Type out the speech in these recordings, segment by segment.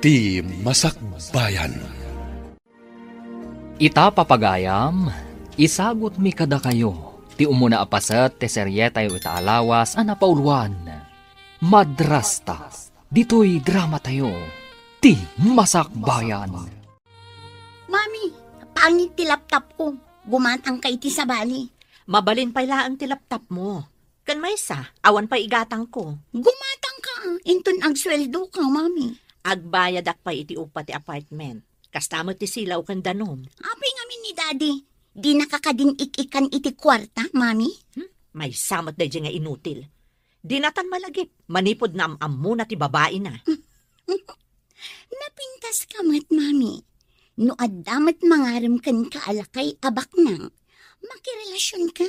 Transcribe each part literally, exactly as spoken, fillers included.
Ti Masakbayan. Ita, papagayam, isagutmi kadakayo ti umuna a paset ti serietayo ita a lawas a napauloan, Madrasta, ditoy dramatayo, Ti Masakbayan. Mami, pangit ti laptop ko. Gumatang ka iti sabali. Mabalin pay laeng ti laptop mo. Ken maysa, awan pay igatang ko. Gumatang ka, inton agsueldo ka, Mami. Agbayadak pay iti upa ti apartment. Kasta met ti silaw ken danum. Apay ngamin ni Daddy? Di nakakadin ik-ikan iti kuarta, Mami? Hmm? Maysa met daydi nga inutil. Dinatan malagip, manipud naam-ammona ti babaina. Napintas ka met, Mami. No adda met mangarem kenka a lakay a baknang, makirelasionka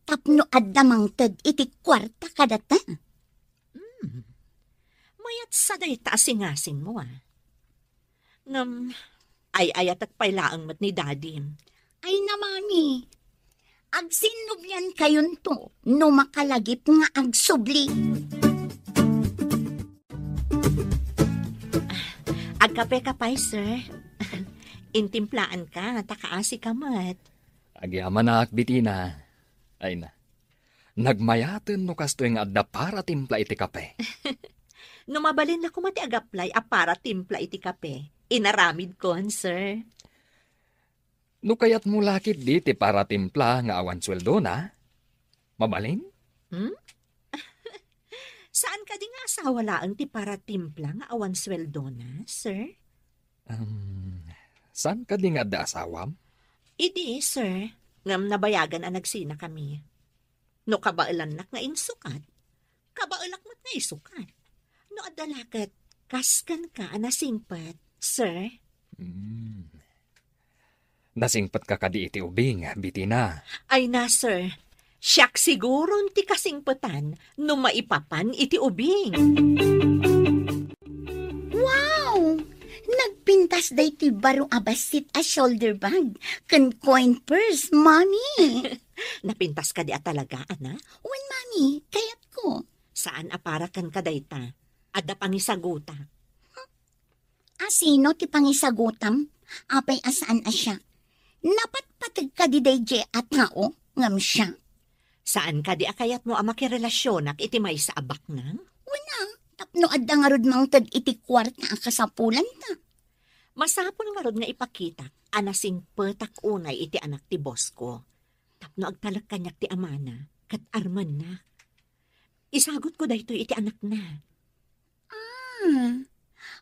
tapno adda mangted iti kuarta kadata. Hmm. Mayat sa dayta a singasingmo, ah. Ngem, ay-ayatek pay laeng met ni Daddy. Ay na, Mami. Agsinnublian kayonto no makalagip nga agsubli. Agkape ka pay, sir. Intimplaanka, ta kaasi ka met. Agyamanak, Bitina. Ay na. Nagmayaten no kastoy nga adda para timpla iti kape. No mabalin la koma ti agaplay a para timpla iti kape, inaramidkon, sir. No kayatmo la ketdi ti para timpla nga awan sueldona, mabalin? Hmm? Saan kadi nga asawa laeng ti para timpla nga awan sueldona, sir? Um, saan kadi nga adda asawam? Idi, sir, ngem nabayagan a nagsinakami. No kabaelannak nga insukat, kabaelak met nga isukat. No adda la ket, kas kenka a nasingpet, sir. Hmm. Nasingpetka kadi iti ubing, Bitina? Ay na, sir. Siak siguron ti kasingpetan no maipapan iti ubing. Wow! Nagpintas daytoy baro a bassit a shoulder bag ken coin purse, Mami. Napintas kadi a talaga, anak? Wen, Mami, kayatko. Saan a para kenka dayta. Adda pangisagutak. A sino ti pangisagutam? Apay a saan a siak? Napatpateg kadi daydiay a tao ngem siak? Saan kadi a kayatmo a makirelasionak iti maysa a baknang? Wen a, tapno adda ngarud mangted iti kuarta a kasapulanta. Masapul ngarud nga ipakitak a nasingpetak unay iti anak ti boss ko. Tapno agtalek kaniak ti amana, ket armennak. Isagutko daytoy iti anakna. Ah,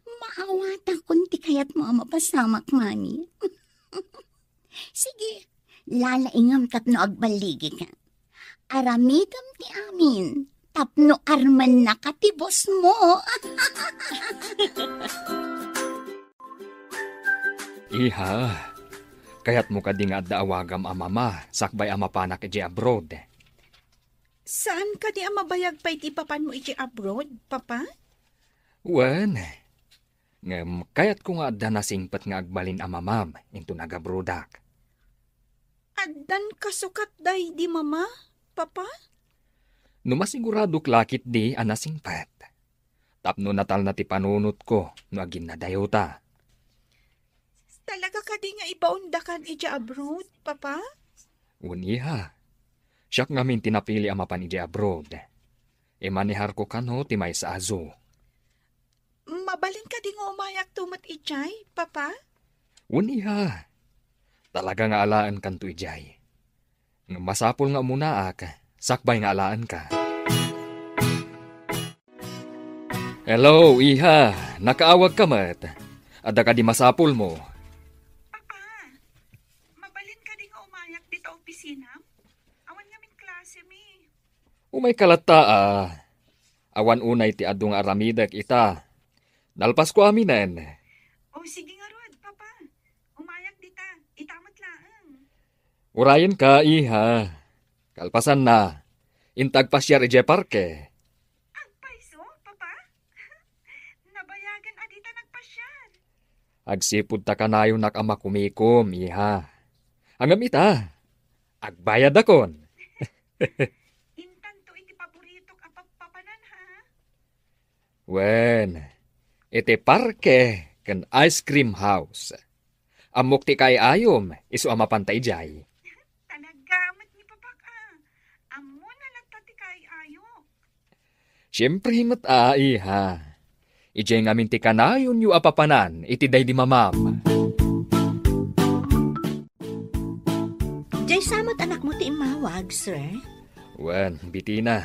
maawatakon ti kayatmo a mapasamak, Mami. Sige, lalaingam tapno agballigika. Aramidem ti amin tapno armennaka ti boss mo. Iha, kayatmo kadi nga adda awagam a mama sakbay a mapanak idiay abroad? Saan kadi a mabayag pay ti ipapanmo idiay abroad, Papa? Wen, ngem kayatko nga adda nasingpet nga agbalin a mamam inton agabroadak. Addan kasukat daydi, Mama, Papa? No masiguradok la ketdi a nasingpet, tapno natalna ti panunotko no aginnadayota. Talaga kadi nga ibaondakan idiay abroad, Papa? Wen, iha. Siak ngamin ti napili a mapan idiay abroad. Imaneharko kano ti maysa a zoo. Mabalin kadi nga umayakto met idiay, Papa? Wen, iha. Talaga nga alaenkanto idiay. Ngem masapul nga umunaak, sakbay nga alaenka. Hello, iha. Nakaawagka met. Adda kadi masapulmo? Papa, mabalin kadi nga umayak dita opisinam? Awan ngamin klasemi. Umayka latta a. Awan unay ti adu nga aramidek ita. Nalpasko aminen. O, sige ngarud, Papa. Umayak dita. Ita met laeng. Urayenka, iha. Kalpasanna, inta agpasiar idiay parke. Agpayso, Papa? Nabayagan a dita nagpasiar. Agsipud ta kanayonak a makumikom, iha. Ngem ita, agbayadakon. Intanto iti paboritok a pappapanan, ha? Wen, iti parke, ken ice cream house. Ammok ti kaay-ayom, isu a mapanta idiay. Talaga met ni Papak, a. Ammona latta ti kaay-ayok. Siempre met a, iha. Idiay ngamin ti kanayonyo a papanan iti daydi mamam. Diay sa met anakmo ti immawag, sir? Wen, Bitina.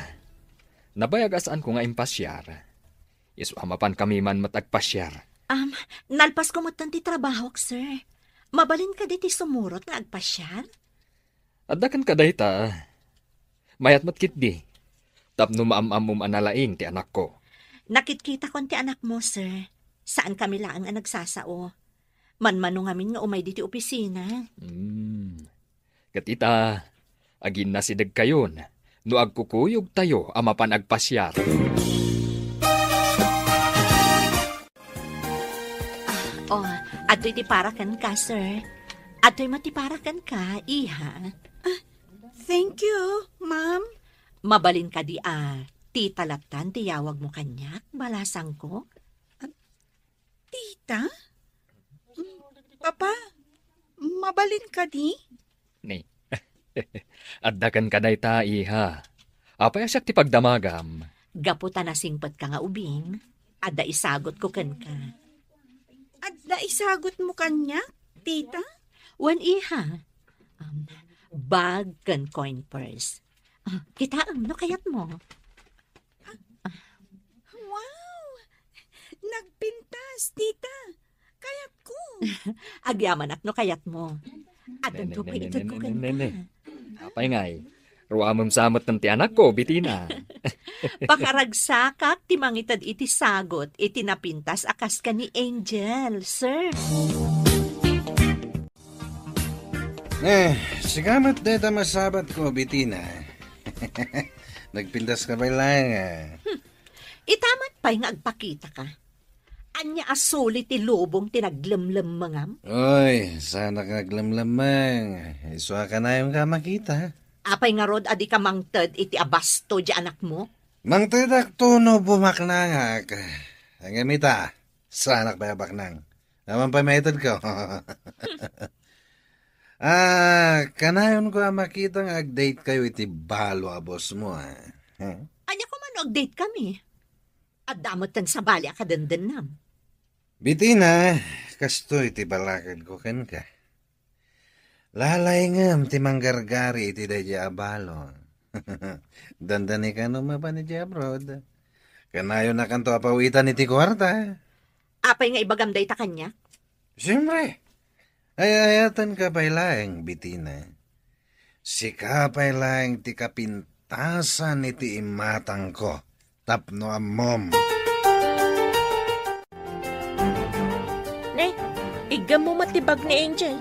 Nabayag a saanko nga impasiar. Isu a mapankami man met agpasiar. Am, nalpasko metten ti trabahok, sir. Mabalin kadi ti sumurot nga agpasiar? Adda kenka dayta. Mayat met ketdi. Tapno maam-ammom a nalaing ti anakko. Nakitkitakon ti anakmo, sir. Saankami laeng a nagsasao. Manmano ngamin nga umay ditoy opisina. Hmm. Ket ita, aginnasidegkayon no agkukuyogtayo a mapan agpasiar. Ah, oh, adtoy ti para kenka, sir. Adtoy met ti para kenka, iha. Ah, thank you, ma'am. Mabalin kadi a tita lattan ti yawagmo kaniak, balasangko? Ah, tita? Mm, Papa, mabalin kadi? Ni. Adda kenka dayta, iha. Apay a siak ti pagdamagam? Gapu ta nasingpetka nga ubing, adda isagutko kenka. Adda isagutmo kaniak, tita? Wen, iha. Um, bag ken coin purse. Ah, kitaem no kayatmo. Wow! Nagpintas, tita. Kayatko. Agyamanak no kayatmo. Addanto pay itedko kenka. Apay ngay? Ruamem sa met ti anakko, Bitina. Pakaragsakak ti mangited iti sagut iti napintas a kas ken ni Angel, sir. Eh, sika met dayta masabatko, Bitina. Nagpintaska pay laeng, ah. Hmm. Ita met pay nga agpakitaka. Ania a suli ti lubong ti naglemlemmengam? Oy, saanak nga aglemlemmeng. Isu a kanayonka a makita. Apay ngarud a dika mangted iti abasto diay anakmo? Mangtedakto no bumaknangak. Ngem ita, saanak pay a baknang. Awan pay maitedko. Ah, kanayonko a makita nga agdatekayo iti balo a bossmo, ah. Hmm? Ania koma no agdatekami? Adda metten sabali a kadendennam. Bitina, kastoy ti balakedko kenka. Lalaingem ti manggargari iti daydiay a balo. Dandani kano mapan idiay abroad. Kanayonakanto a pawitan iti kuarta. Apay nga ibagam dayta kaniak? Siempre. Ay-ayatenka pay laeng, Bitina. Sika pay laeng ti kapintasan iti imatangko tapno ammom. Ne, iggemmo met ti bag ni Angel.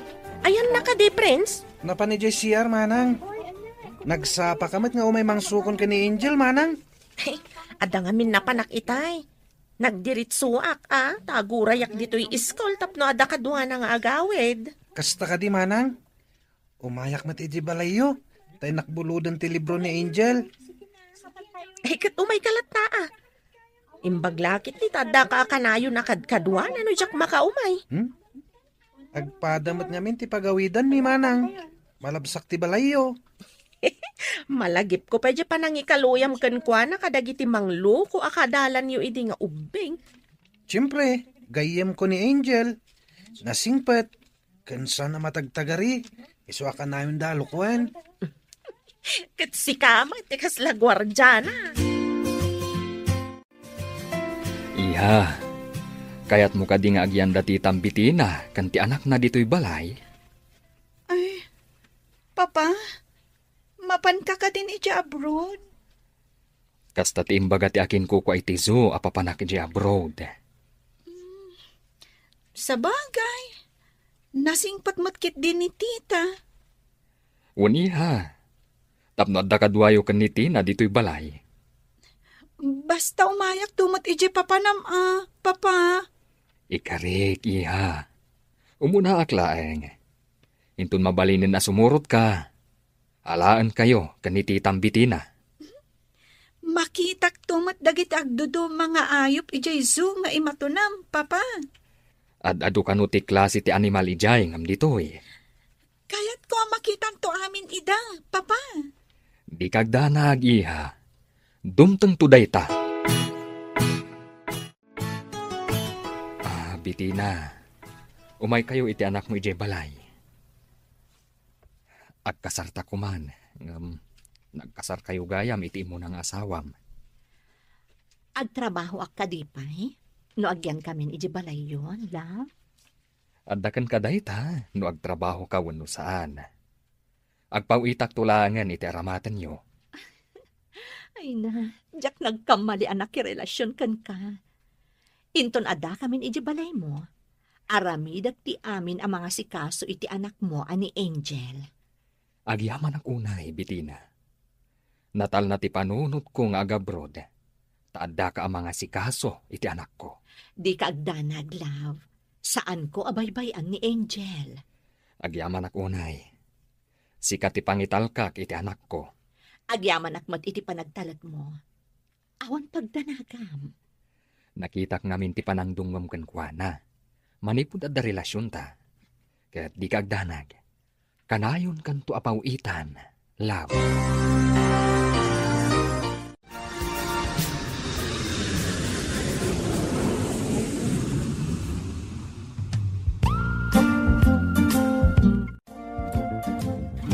Ayanna kadi, Prince? Napan idiay C R, manang. Nagsapaka met nga umay mangsukon ken ni Angel, manang. Adda ngamin napanak itay. Nagdiritsuak, a, ta agurayak ditoy iskul tapno adda kaduana nga agawid. Kasta kadi, manang? Umayak met idiay balayyo, ta innak buloden ti libro ni Angel. Eh, ket umayka latta, a. Imbag la ketdi ta addaka a kanayon a kadkaduana no diak makaumay. Hmm? Agpada met ngamin ti pagawidanmi, manang. Malabsak ti balayyo. Malagipko pay diay panangikaluyam kenkuana kadagiti mangloko a kadalanyo idi nga ubbing. Siempre, gayyemko ni Angel. Nasingpet, ken saan a matagtagari, isu a kanayonda a lukuen. Ket sika met ti kasla guardiana. Iha, kayatmo kadi nga agyanda ti tambitina ken ti anakna ditoy balay? Ay, Papa, mapanka kadin idiay abroad? Kasta ti imbaga ti akinkukua iti zoo a papanak idiay abroad. Sabagay, nasingpet met ketdi ni tita. Wen, iha, tapno adda kaduayo ken ni Tina ditoy balay. Basta umayakto met idiay papanam a, Papa. Ikarik, iha. Umunaak laeng. Inton mabalinen a sumurotka, alaenkayo ken ni Titam Bitina. Makitakto met dagiti agduduma nga ayup idiay zoo nga imatonam, Papa. Ad-adu kano ti klase ti animal idiay ngem ditoy? Kayatko a makitanto amin ida, Papa. Dika agdanag, iha. Dumtengto dayta. Ah, Bitina, umaykayo iti anakmo idiay balay. Agkasarta koman, ngem nagkasarkayo gayam iti immuna nga asawam. Agtrabahoak kadi pay no agyankamin idiay balayyo, love? Adda kenka dayta no agtrabahoka wenno saan. Agpaw-itakto laengen iti aramatenyo. Ay na, diak nagkammali a nakirelasion kenka. Inton addakamin idiay balaymo, aramidek ti amin a mangasikaso iti anakmo a ni Angel. Agyamanak unay, Bitina. Natalna ti panunotko nga agabroad, ta addaka a mangasikaso iti anakko. Dika agdanag, love. Saanko a baybay-an ni Angel. Agyamanak unay. Sika ti pangitalkak iti anakko. Agyamanak met iti panagtalekmo. Awan pagdanagam. Nakitak ngamin ti panangdungngom kenkuana. Manipud adda relasionta. Ket dika agdanag. Kanayonkanto a paw-itan, love.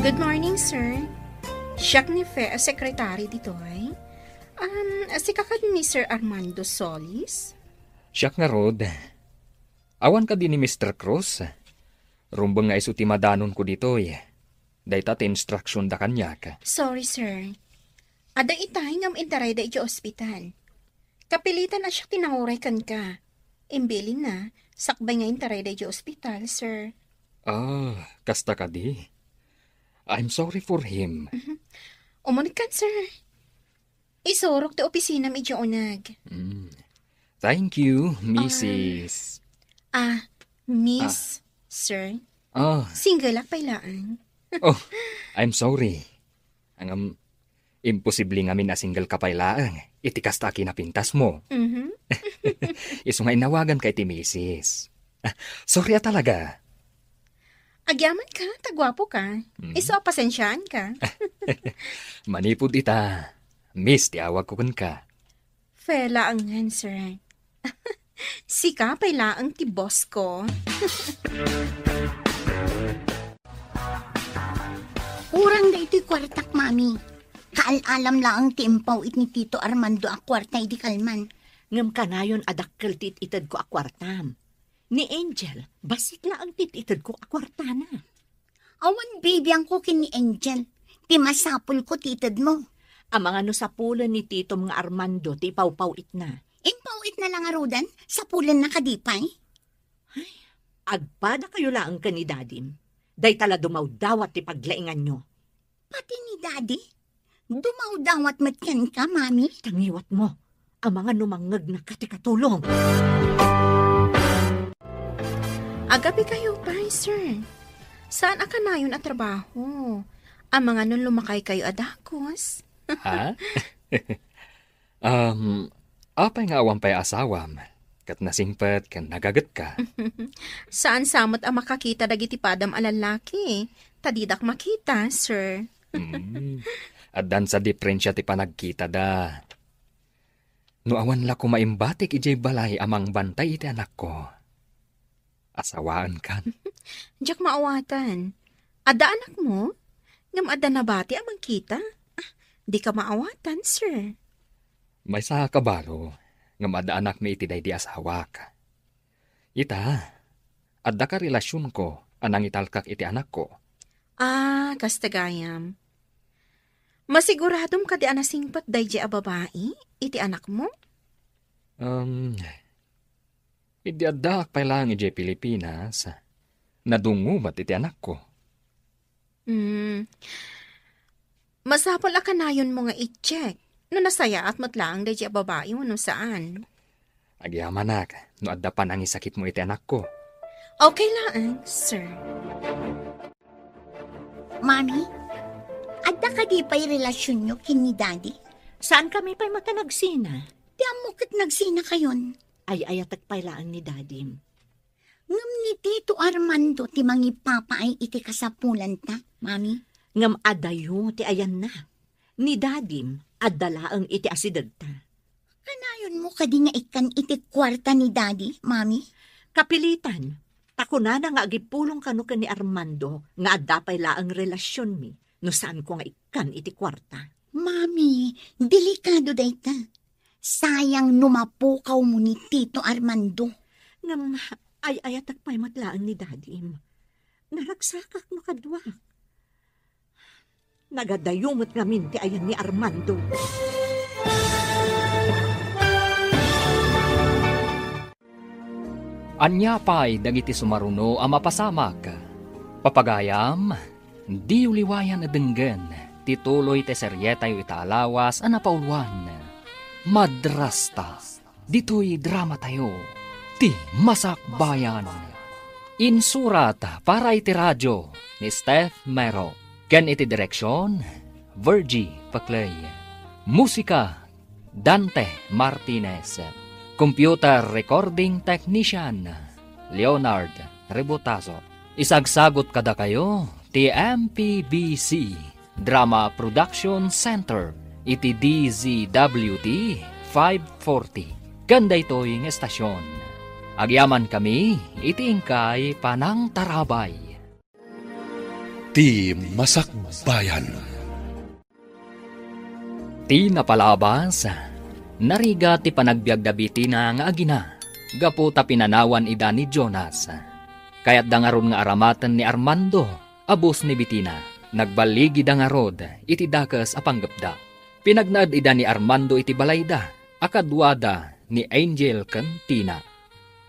Good morning, sir. Siak ni Fe a sekretary ditoy. Um, sika kadi ni Sir Armando Solis? Siak ngarud. Awan kadi ni Mister Cruz? Rumbeng nga isu ti madanonko ditoy. Dayta ti instruction da kaniak. Sorry, sir. Adda itay ngem intarayda iti ospital. Kapilitan a siak ti nanguray kenka. Imbilinna, sakbay nga intarayda iti ospital, sir. Ah, kasta kadi? I'm sorry for him. Mhm. Umunegkan, sir. Isurok ti opisinam idiay uneg. Mm. Thank you, Missus. Ah, Miss, Sir. Ah. Single-ak pay laeng. Oh, I'm sorry. Ngem, imposible ngamin a single ka pay laeng iti kasta a kinapintasmo. Mhm. Isu nga inawaganka iti Missus. Ah, sorry a talaga. Agyamanka, ta guapoka. Mm. Isu a pasensiaanka. Manipud ita, Miss ti awagko kenka. Fe laengen, sir. Sika pay laeng ti boss ko. Urang daytoy kuartak, Mami. Kaal-alam laeng ti impaw-it ni Tito Armando a kuarta idi kalman. Ngem kanayon a dakkel ti it-itedko a kuartam. Ni Angel, bassit laeng ti it-itedko a kuartana. Awan bibiangko ken ni Angel. Ti masapulko ti itedmo. Amangan no sapulen ni titom nga Armando ti ipawpaw-itna. Impaw-itna la ngaruden, sapulenna kadi pay? Ay, agpadakayo laeng ken ni Dadim. Dayta la dumawdawat ti paglainganyo. Pati ni Daddy? Dumawdawat met kenka, Mami? Tangiwatmo. Amangan no mangngegnaka ti katulong. Agabikayo pay, sir. Saan a kanayon a trabaho? Amangan no lumakaykayo a dakes. Ha? Um, apay nga awan pay asawam, ket nasingpet ken nagagetka? Saan sa met a makakita dagiti padam a lallaki, ta didak makita, sir. Mm. Addan sa diferensia ti panagkitada. No awan la koma imbatik idiay balay a mangbantay iti anakko, asawaenkan. Diak maawatan. Adda anakmo? Ngem adda nabati a mangkita? Ah, dika maawatan, sir. Maysa a kabaro, ngem adda anakmi iti daydi asawak. Ita, adda ka relasionko a nangitalkak iti anakko. Ah, kasta gayam. Masiguradom kadi a nasingpet daydi a babai iti anakmo? Um, idi addaak pay laeng idiay Pilipinas, nadungngo met iti anakko. Hmm. Masapul a kanayonmo nga i-check no nasayaat met laeng daydi a babai wenno saan. Agyamanak no adda panangisakitmo iti anakko. Okay laeng, sir. Mami, adda kadi pay relasionyo ken ni Daddy? Saankami pay met a nagsina. Ti ammok ket nagsinakayon. Ay-ayatek pay laeng ni Dadim. Ngem ni Tito Armando ti mangipapaay iti kasapulanta, Mami. Ngem adayo ti ayanna. Ni Dadim, adda laeng iti asidegta. Kanayonmo kadi nga ikkan iti kuarta ni Dadi, Mami? Kapilitan, ta kunana nga agipulong kano ken ni Armando nga adda pay laeng relasionmi no saanko nga ikkan iti kuarta. Mami, delikado dayta. Sayang no mapukawmo ni Tito Armando. Ngem ay-ayatek pay met laeng ni Dadim. Naragsakak no kaduak. Nagadayo met ngamin ti ayan ni Armando. Ania pay dagiti sumaruno a mapasamak? Papagayam, diyo liwayan a denggen ti tuloy ti serietayo ita a lawas a napauloan, Madrasta. Ditoy dramatayo, ti Masakbayan. Insurat para iti radio ni Steph Mero, ken iti direksion, Virgie Paclay. Musika, Dante Martinez. Computer recording technician, Leonard Rebotazo. Isagsagot kadakayo ti M P B C Drama Production Center iti D Z W T five forty. Ken daytoy nga estasion, agyamankami iti inkay panangtarabay. Ti Masakbayan. Ti napalabas, narigat ti panagbiagda Bitina nga agina gapu ta pinanawan ida ni Jonas. Kayatda ngarud nga aramaten ni Armando a bus ni Bitina. Nagballigida ngarud iti dakes a panggepda. Pinagnaed ida ni Armando iti balayda a kaduada ni Angel ken Tina.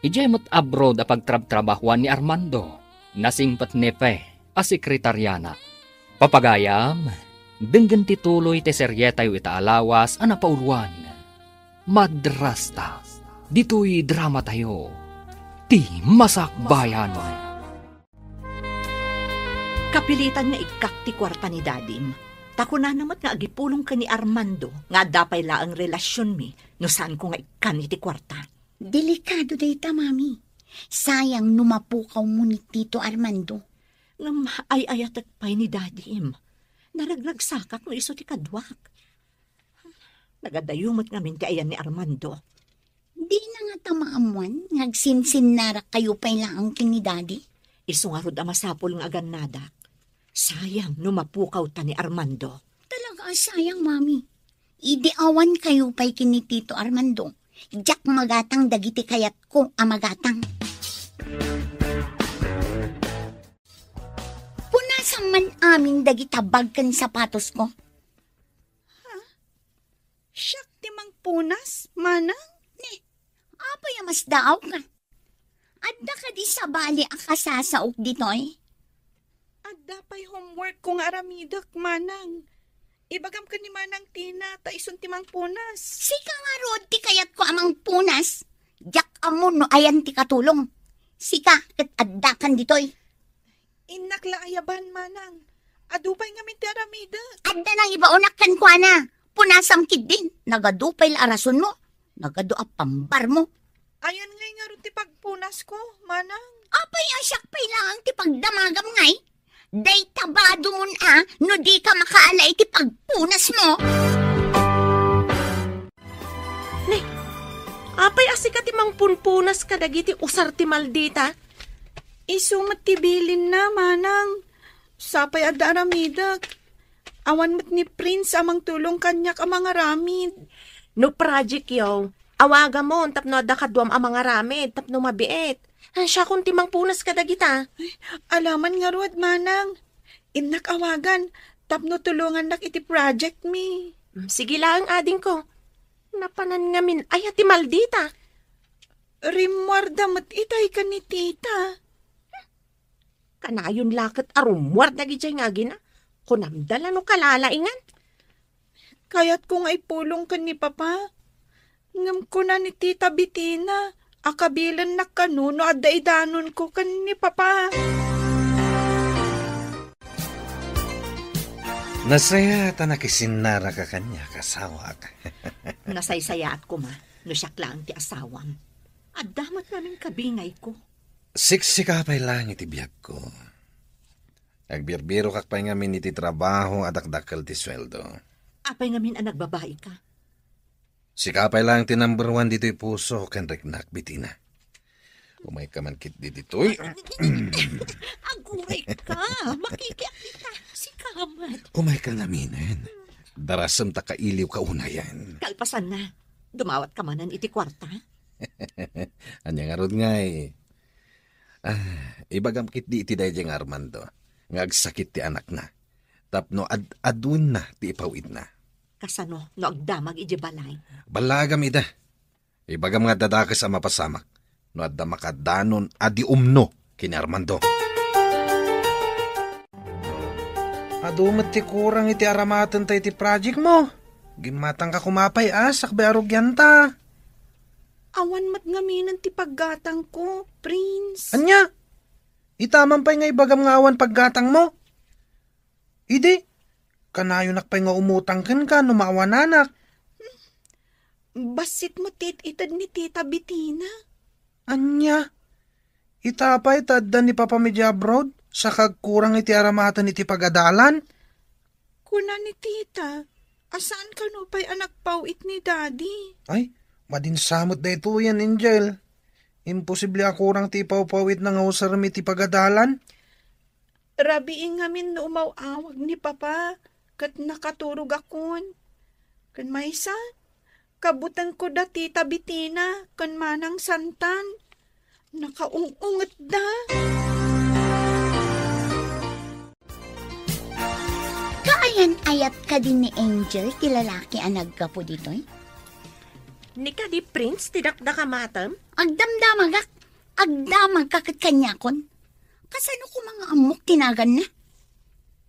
Idiay met abroad a pagtrabtrabahoan ni Armando, nasingpet ni Fe a sekretariana. Papagayam, denggen ti tuloy ti serietayo ita a lawas a napauloan, Madrasta. Ditoy dramatayo, ti Masakbayan. Kapilitan nga ikkak ti kuarta ni Dadim. Ta kunana met nga agipulong ken ni Armando nga adda pay laeng relasionmi no saanko nga ikkan iti kuarta. Delikado dayta, Mami. Sayang no mapukawmo ni Tito Armando. Ngem ay-ayatek pay ni Dadim. Naragragsakak no isu ti kaduak. Nagadayo met ngamin ti ayan ni Armando. Dina ngata maammuan nga agsinsinnarakkayo pay laeng ken ni Dadi? Isu ngarud a masapul nga agannadak. Sayang no mapukawta ni Armando. Talaga a sayang, Mami. Idi awankayo pay ken ni Tito Armando, diak magatang dagiti kayatko a magatang. Punasam man amin dagita bag ken sapatosko. Ha? Siak ti mangpunas, manang? Ne, apay a masdaawka? Adda kadi sabali a kasasaok ditoy? Adda pay homework ko nga aramidek, manang. Ibagam ken ni Manang Tina, ta isun ti mangpunas. Sika ngarud ti kayatko a mangpunas. Diak ammo no ayan ti katulong. Sika ket addakan ditoy. Innak la ayaban, manang. Adu pay ngamin ti aramidek. Adda nangibaonak kenkuana. Punasam ketdin. Nagadu pay la a rasonmo. Nagadu a pambarmo. Ayan ngay ngarud ti pagpunasko, manang. Apay a siak pay laeng ti pagdamagam ngay? Dayta badumon a no dika makaala iti pagpunasmo. Ne, apay a sika ti mangpunpunas kadagiti usar ti maldita? Isu met ti bilinna, manang. Sapay adda aramidek. Awan met ni Prince a mangtulong kaniak a mangaramid. No project yo, awagamon tapno adda kaduam a mangaramid tapno mabiit. Siakon ti mangpunas kadagita. Alaman ngarud, manang. Innak awagan tapno tulongannak iti project mi. Mm, sige laeng, adingko. Napanan ngamin aya ti maldita? Rimmuarda met itay ken ni tita. Kanayon la ket a rummuar dagidiay nga agina. Kunamda la no kalalaingan. Kayatko nga ipulong ken ni Papa. Ngem kuna ni Tita Bitina a kabilennak kano no adda idanonko ken ni Papa. Nasayaat a nakisinnaraka kaniak, asawak. Nasaysayaat koma no siak laeng ti asawam. Adda met ngamin kabingayko. Siksika pay laeng iti biagko. Agbirbirokak pay ngamin iti trabaho a dakdakkel ti sueldo. Apay ngamin a nagbabaika? Sika pay laeng ti number one ditoy puso ken riknak, Bitina. Umayka man ketdi ditoy. Aguray ka! Makikiak kita! Sika met! Umayka ngaminen. Darasem ta kailiwka unayen. Kalpasanna, dumawat ka manen iti kuarta? Ania ngarud ngay? Ah, ibagam ketdi iti daydiay nga Armando nga agsakit ti anakna tapno ad-aduenna ti ipaw-itna. Kasano no agdamag idiay balay? Ballagam ida. Ibagam nga adda dakes a mapasamak no adda makadanon a di umno ken ni Armando. Adu met ti kurang iti aramatenta iti project mo. Gimmatangka koma pay a sakbay a rugianta. Awan met ngaminen ti paggatangko, Prince. Ania? Ita man pay nga ibagam nga awan paggatangmo? Idi, kanayonak pay nga umutang kenka no maawananak. Bassit met ti it-ited ni Tita Bitina. Ania? Ita pay ta adda ni Papa idiay abroad, saka agkurang iti aramaten iti pagadalan? Kuna ni Tita, a saan kano pay a nagpaw-it ni Daddy? Ay, madinsa met daytoyen, Angel. Imposible a kurang ti ipawpaw-itna nga usarem iti pagadalan. Rabii ngamin no umaw-awag ni Papa ket nakaturogakon. Ken maysa, kabutengko da Tita Bitina ken Manang Santan. Nakaung-ungetda. Kaayan-ayat kadi ni Angel ti lalaki a naggapu ditoy? Ni kadi Prince ti dakdakamatem? Agdamdamagak. Agdamagka ket kaniakon. Kasano koma nga ammok ti naganna?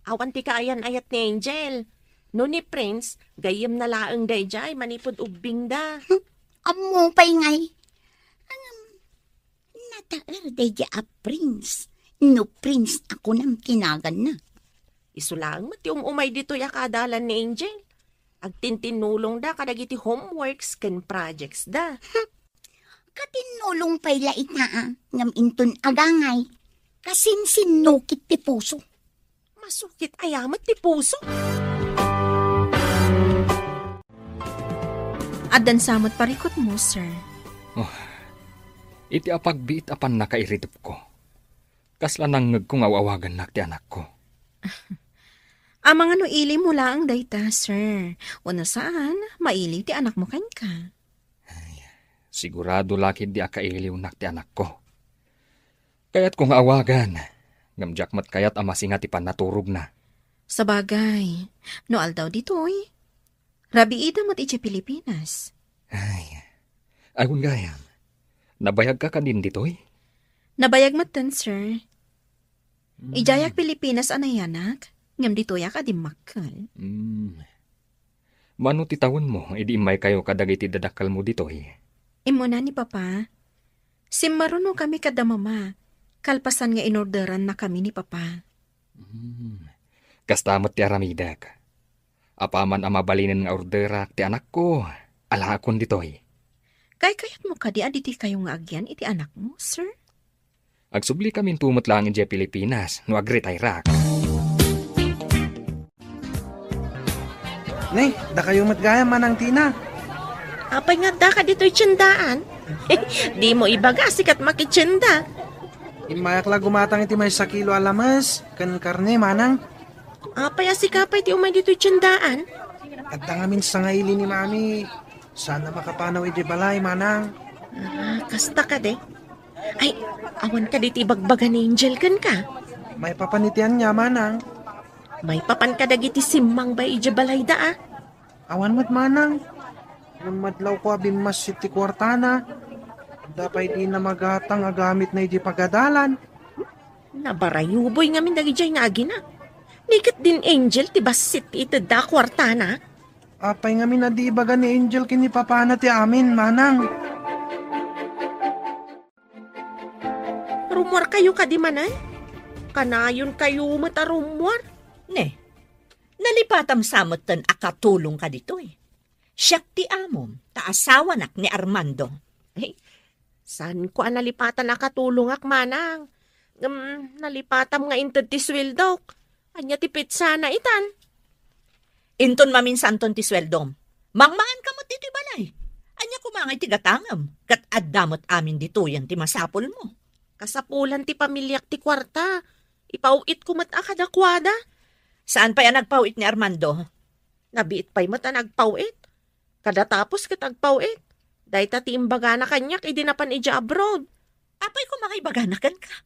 Awan ti kaayan-ayat ni Angel. No ni Prince, gayyemna laeng daydiay manipud ubbingda. Hmm, ammo pay ngay. Ngem, nataer daydiay a Prince. No Prince a kunam ti naganna. Isu laeng met ti um-umay ditoy a kaadalan ni Angel. Agtintinnulongda kadagiti homeworks ken projects da. Katinnulong pay la ita, a, ngem inton agangay, kasinsinnukit ti puso. Masukit aya met ti puso? Addan sa met parikutmo, sir. Oh, iti apagbiit a pannakairidepko, kasla nangngegko nga aw-awagannak ti anakko. Amangan no ilim mo laeng dayta, sir. Wenno saan, mailiw ti anakmo kenka. Ay, sigurado la ketdi a kailiwnak ti anakko. Kayatko nga awagan, ngem diak met kayat a masinga ti pannaturogna. Sabagay, no aldaw ditoy, rabiida met idiay Pilipinas. Ay, agun gayam, nabayagka kadin ditoy? Nabayag metten, sir. Mm. Idiayak Pilipinas a nayanak, ngem ditoyak a dimmakkel. Mm. Mano ti tawenmo idi immaykayo kadagiti dadakkelmo ditoy? Immuna ni Papa. Simmarunokami kada Mama, kalpasan nga inorderannakami ni Papa. Hmm. Kasta met ti aramidek. Apaman a mabalinen nga orderak ti anakko, alaakon ditoy. Kaykayatmo kadi a ditikayo nga agyan iti anakmo, sir? Agsubli kaminto met laeng idiay Pilipinas no agretairak. Ne, dakayo met gayam, Manang Tina. Apay nga addaka ditoy tiendaan? Dimo ibaga a sika ti makitienda. Immayak la gumatang iti maysa kilo a lames ken karne, Manang. Apay a sika pay ti umay ditoy tiendaan? Adda ngamin sangaili ni Mami. Saan a makapanaw idiay balay, Manang. Ah, kasta kadi? Ay, awan kadi ti ibagbaga ni Angel kenka? Maipapan iti ania, Manang? Maipapan kadagiti simmang bay idiay balayda, a? Awan met, Manang. Ngem madlawko a bimmassit ti kuartana. Adda pay dina magatang a gamitna idiay pagadalan. Nabarayuboy ngamin dagidiay nga agina. Ni ket din Angel ti bassit ti itedda a kuartana. Apay ngamin a di ibaga ni Angel ken ni Papana ti amin, Manang? Rummuarkayo kadi manen? Kanayonkayo met a rummuar? Ne, nalipatam sa metten a katulongka ditoy. Siak ti amom, ta asawanak ni Armando. Ay, Saanko a nalipatan a katulongak, manang. Ngem nalipatam nga inted ti sueldok. Ania ti petsana itan? Inton maminsanton ti sueldom, mangmanganka met ditoy balay. Ania koma ngay ti gatangem, ket adda met amin ditoyen ti masapulmo. Kasapulan ti pamiliak ti kuarta. Ipaw-itko met a kadakuada. Saan pay a nagpaw-it ni Armando? Nabiit pay met a nagpaw-it. Kadatapos ket agpaw-it. Dayta ti imbagana kaniak idi napan idiay abroad. Apay koma nga ibagana kenka?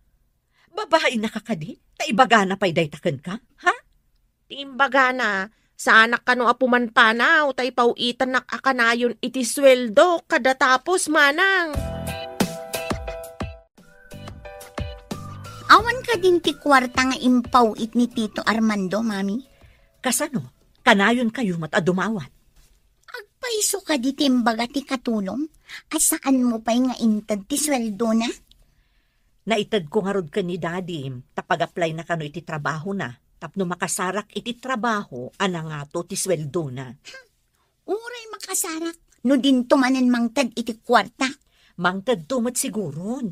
Babainaka kadi? Ta ibagana pay dayta kenka, ha? Ti imbagana, saanak kano a pumanpanaw, ta ipaw-itannak a kanayon iti sueldo, kadatapos, manang. Awan kadin ti kuarta nga impaw-it ni Tito Armando, Mami? Kasano? Kanayonkayo met a dumawat. Agpayso kadi ti imbaga ti katulong a saanmo pay nga inted ti sueldona? Naitedko ngarud ken ni Daddy ta pag-apply na kano iti trabahona tapno makasarak iti trabaho a nangato ti sueldona. Uray makasarak no dinto manen mangted iti kuarta. Mangtedto met siguron.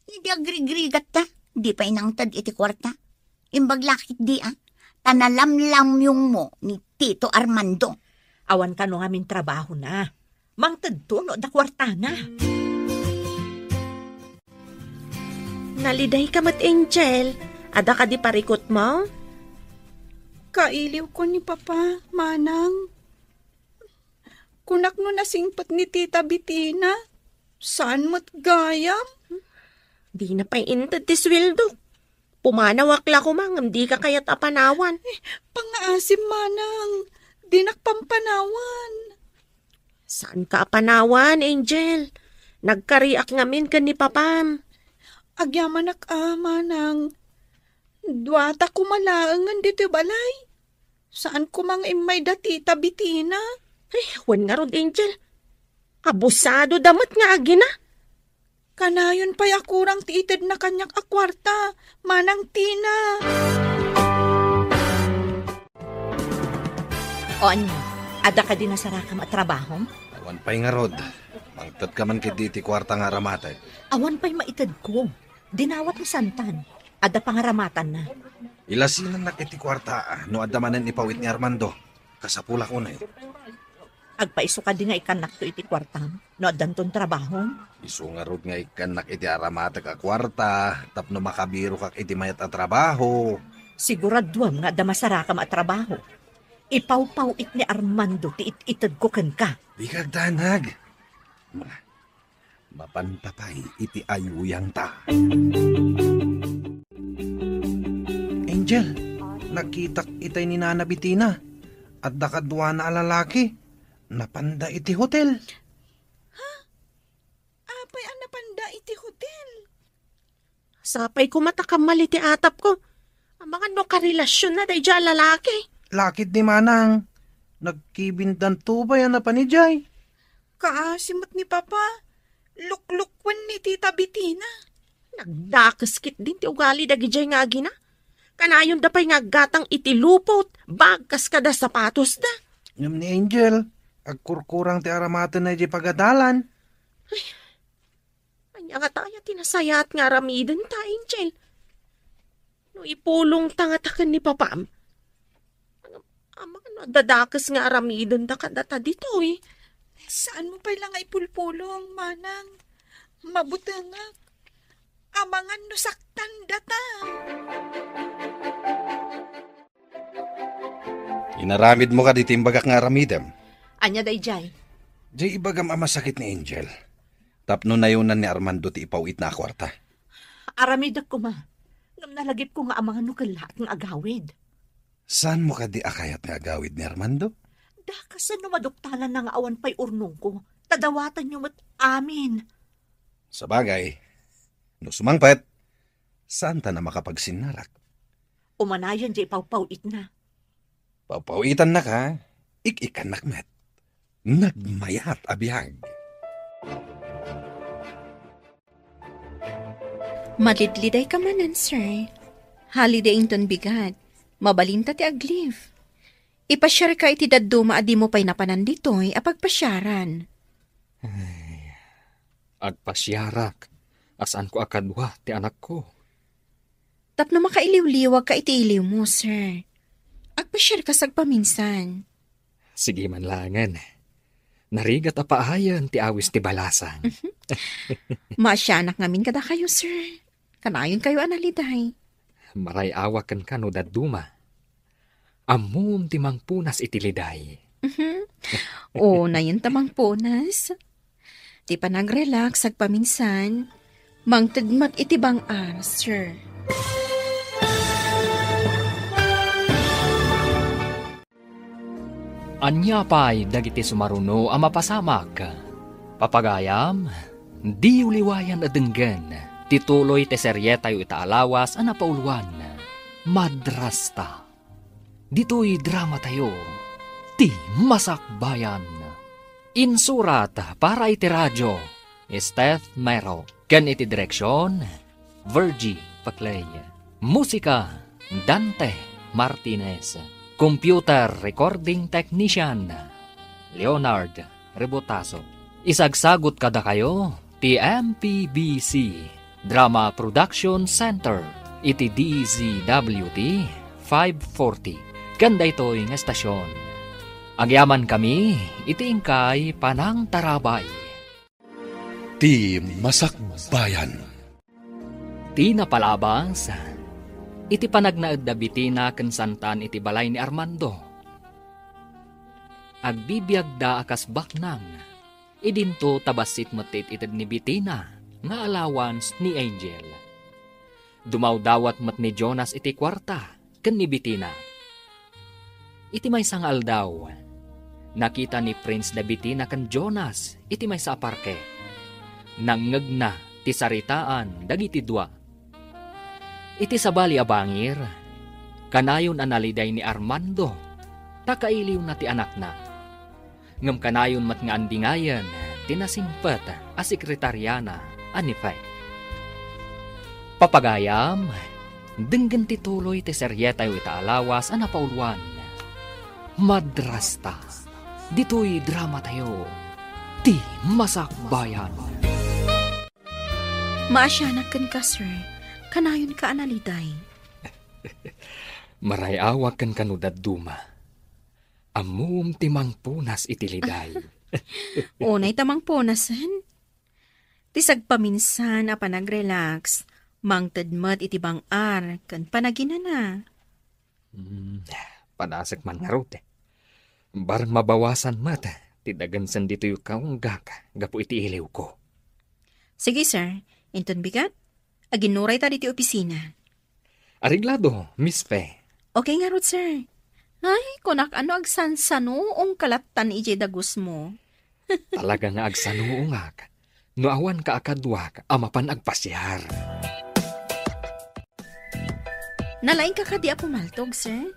Idi agrigrigatta, di pay nangted iti kuarta. Imbag lakit di, a, ta nalamlamyongmo ni Tito Armando. Awan kano ngamin trabahona. Mangtedto no adda kuartana. Nalidayka met, Angel. Adda kadi parikutmo? Kailiwko ni Papa, Manang. Kunak no nasingpet ni Tita Bitina, saan met gayam? Dina pay inted ti sueldo. Pumanawak la koma ngem dika kayat a panawan. Eh, pangaasim, Manang. Dinak pampanawan. Saanka a panawan, Angel? Nagkariak ngamin ken ni Papam. Agyamanak a, Manang. Duata koma laengen ditoy balay. Saan koma nga immay da Tita Bitina? Ay, wen ngarud, Angel. Abusado da met nga agina. Kanayon pay a kurang ti itedna kaniak a kuarta, Manang Tina. O ania, adda kadi nasarakam a trabahom? Awan pay ngarud. Mangtedka man ketdi iti kuarta nga aramateg. Awan pay maitedko. Dinawat ni Santan. Adda pangaramatanna. Ilasinannak iti kuarta, a, no adda manen ipaw-it ni Armando. Kasapulak unay. Agpaiso kadi nga ikkannakto iti kuartam, no addanton trabahom? Isu ngarud nga ikkannak iti aramateg a kuarta, tapno makabirokak iti mayat a trabaho. Siguraduam nga adda masarakam a trabaho. Ipawpaw-it ni Armando ti it-itedko kenka. Dika agdanag. Ma-, Mapanta pay iti ayuyangta. Angel, nakitak itay ni Nana Bitina. Adda kaduana a lalaki. Napanda iti hotel. Ha? Apay a napanda iti hotel? Sapay koma ta kammal iti atapko. Amangan no karelasionna daydiay a lalaki. Lakid ni Manang. Nagkibindanto pay a napan idiay. Kaasi met ni Papa. Luklukwen ni Tita Bitina. Nagdakes ketdin ti ugali dagidiay nga agina. Kanayonda pay nga aggatang iti lupot, bag kas kada sapatosda. Ngem ni Angel, agkurkurang ti aramatenna idiay pagadalan. Ay, ania ngata aya ti nasayaat nga aramidenta, Angel? No ipulongta ngata ken ni Papam, amangan no adda dakes nga aramidenda kadata ditoy. Saanmo pay la nga ipulpulong, Manang. Mabutengak. Amangan no saktandata. Inaramidmo kadi ti imbagak nga aramidem? Ania daydiay? Diay ibagam a masakit ni Angel. Tapno nayonan ni Armando ti ipaw-itna a kuarta. Aramidek koma. Ngem nalagipko nga amangan no kellaat nga agawid. Saanmo kadi a kayat nga agawid ni Armando? Dakasen no maduktalanna nga awan pay urnongko. Ta dawatanyo met amin. Sabagay, no sumangpet, saantan a makapagsinnarak. Umanayon diay pawpaw-itna. Pawpaw-itannaka, ik-ikkannak met. Nagmayat a biag. Malidlidayka manen, sir. Holiday inton bigat. Mabalinta ti ag-leave. Ipasiarka iti dadduma a dimo pay napanan ditoy a pagpasiaran. Ay, Agpasiarak a saanko a kadua ti anakko. Tapno makailiwliwagka iti iliwmo, sir. Agpasiarka sagpaminsan. Sige man laengen. Narigat a paayen ti awis ti balasang. Maasianak ngamin kadakayo, sir. Kanayonkayo a naliday. Maray-awak kenka no dadduma. Ammom ti mangpunas iti liday. Mhm. O, nayon ta mangpunas. Ti panagrelax agpaminsan, mangted met iti bang-ar, sir. Ania pay dagiti sumaruno a mapasamak? Papagayam, diyo liwayan a denggen ti tuloy ti serietayo ita a lawas a napauluan, Madrasta. Ditoy dramatayo, Ti Masakbayan. Insurat para iti radio, Steph Mero. Ken iti direksion, Virgie Paclay. Musika, Dante Martinez. Computer recording technician, Leonard Rebotazo. Isagsagut kadakayo ti M P B C Drama Production Center iti D Z W T five forty. Ken daytoy nga estasion, agyamankami iti inkay panangtarabay. Ti Masakbayan. Ti napalabas, iti panagnaed da Bitina ken Santan iti balay ni Armando. Agbibiagda a kas baknang. Idinto ta bassit met ti it-ited ni Bitina nga allowance ni Angel. Dumawdawat met ni Jonas iti kuarta ken ni Bitina. Iti maysa nga aldaw, nakita ni Prince da Bitina ken Jonas iti maysa a parke. Nangngegna ti saritaan dagiti dua. Iti sabali a bangir, kanayon a naliday ni Armando ta kailiwna ti anakna. Ngem kanayon met nga andingayen ti nasingpet a sekretariana a ni Fe. Papagayam, denggen ti tuloy ti serietayo ita a lawas a napauluan, Madrasta. Ditoy dramatayo, Ti Masakbayan. Maasianak kenka, sir. Kanayonka a naliday. Maray-awak kenka no dadduma. Ammom ti mangpunas iti liday. Unay ta mangpunasen. Ti sagpaminsan a panagrelax, mangted met iti bang-ar ken panaginana. Hmm, padasek man ngarud. Bareng mabawasan met ti dagensen ditoy kaunggak gapu iti iliwko. Sige, sir. Inton bigat, aginnurayta ditoy opisina. Areglado, Miss Fe. Okay ngarud, sir. Ay, kunak, ano agsansanuongka lattan idiay dagusmo? Talaga nga agsanuongak no awanka a kaduak a mapan agpasiar. Nalaingka kadi a pumaltog, sir?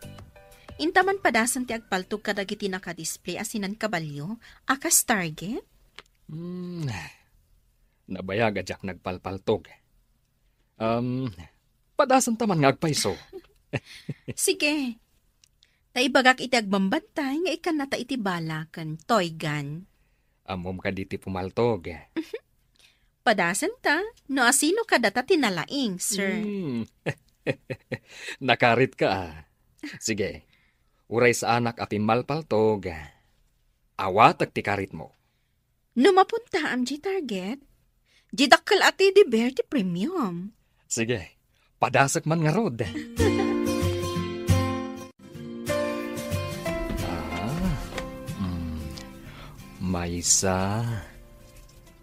Inta man padasen ti agpaltog kadagiti nakadisplay a sinan kabalio a kas target? Hmm, nabayag a diak nagpalpaltog. Um, padasenta man nga agpayso. Sige. Ta ibagak iti agbambantay nga ikkannata iti bala ken toygan. Ammom kadi ti pumaltog? Padasenta, no asino kadata ti nalaing, sir. Hmm. Nakaritka, ah. Sige. Uray saanak a pimmalpaltog, awatek ti karitmo. No mapuntaam diay target, diay dakkel a teddy bear ti premium. Sige, padasek man ngarud. Ah, mm, maysa,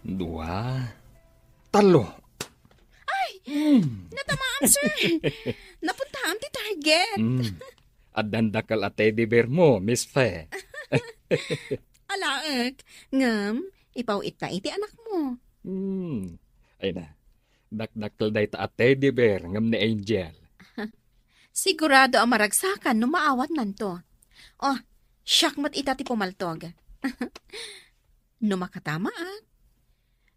dua, tallo. Ay! Hmm. Natamaam, sir! Napuntaam ti target. Hmm. Addan dakkel a teddy bear mo, Miss Fe. Alaek, ngem ipaw-itta iti anakmo. Hmm. Ay na, dakdakkel dayta a teddy bear ngem ni Angel. Sigurado a maragsakan no maawatnanto. Oh, siak met ita ti pumaltog. No makatamaak,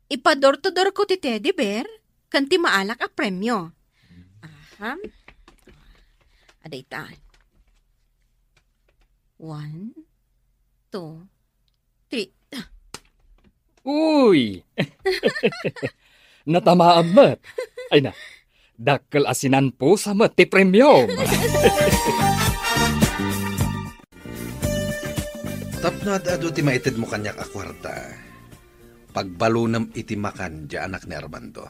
ipa-door to door ko ti teddy bear ken ti maalak a premio. Aha. Adda ita. One, two, three. Uy! Natamaam met. Ay na, dakkel a sinanpusa met ti premiom. Tapno ad-adu ti maitedmo kaniak a kuarta, pagbalunem iti makan diay anak ni Armando.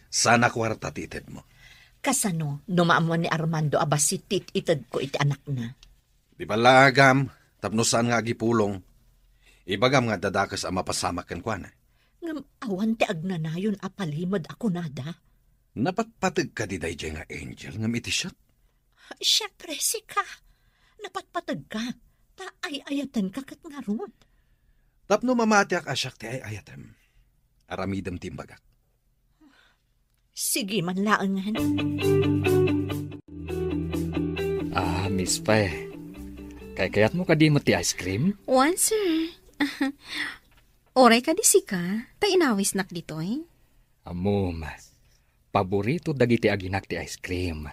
Saan a kuarta ti itedmo. Kasano no maammuan ni Armando a bassit ti it-itedko iti anakna? Di ballaagam, tapno saan nga agipulong. Ibagam nga adda dakes a mapasamak kenkuana. Ngem awan ti agnanayon a palimed a kunada. Napatpateg kadi daydiay nga Angel ngem iti siak? Siempre, sika. Napatpateg ka. Ta ay-ayaten ka ket ngarud. Tapno mamatiak a siak ti ay-ayatem, aramidem ti imbagak. Sige man laengen. Ah, Miss Pe, kaykayatmo kadi met ti ice cream? Wen, sir. Uray kadi sika, ta inawisnak ditoy. Ammom, paborito dagiti aginak ti ice cream.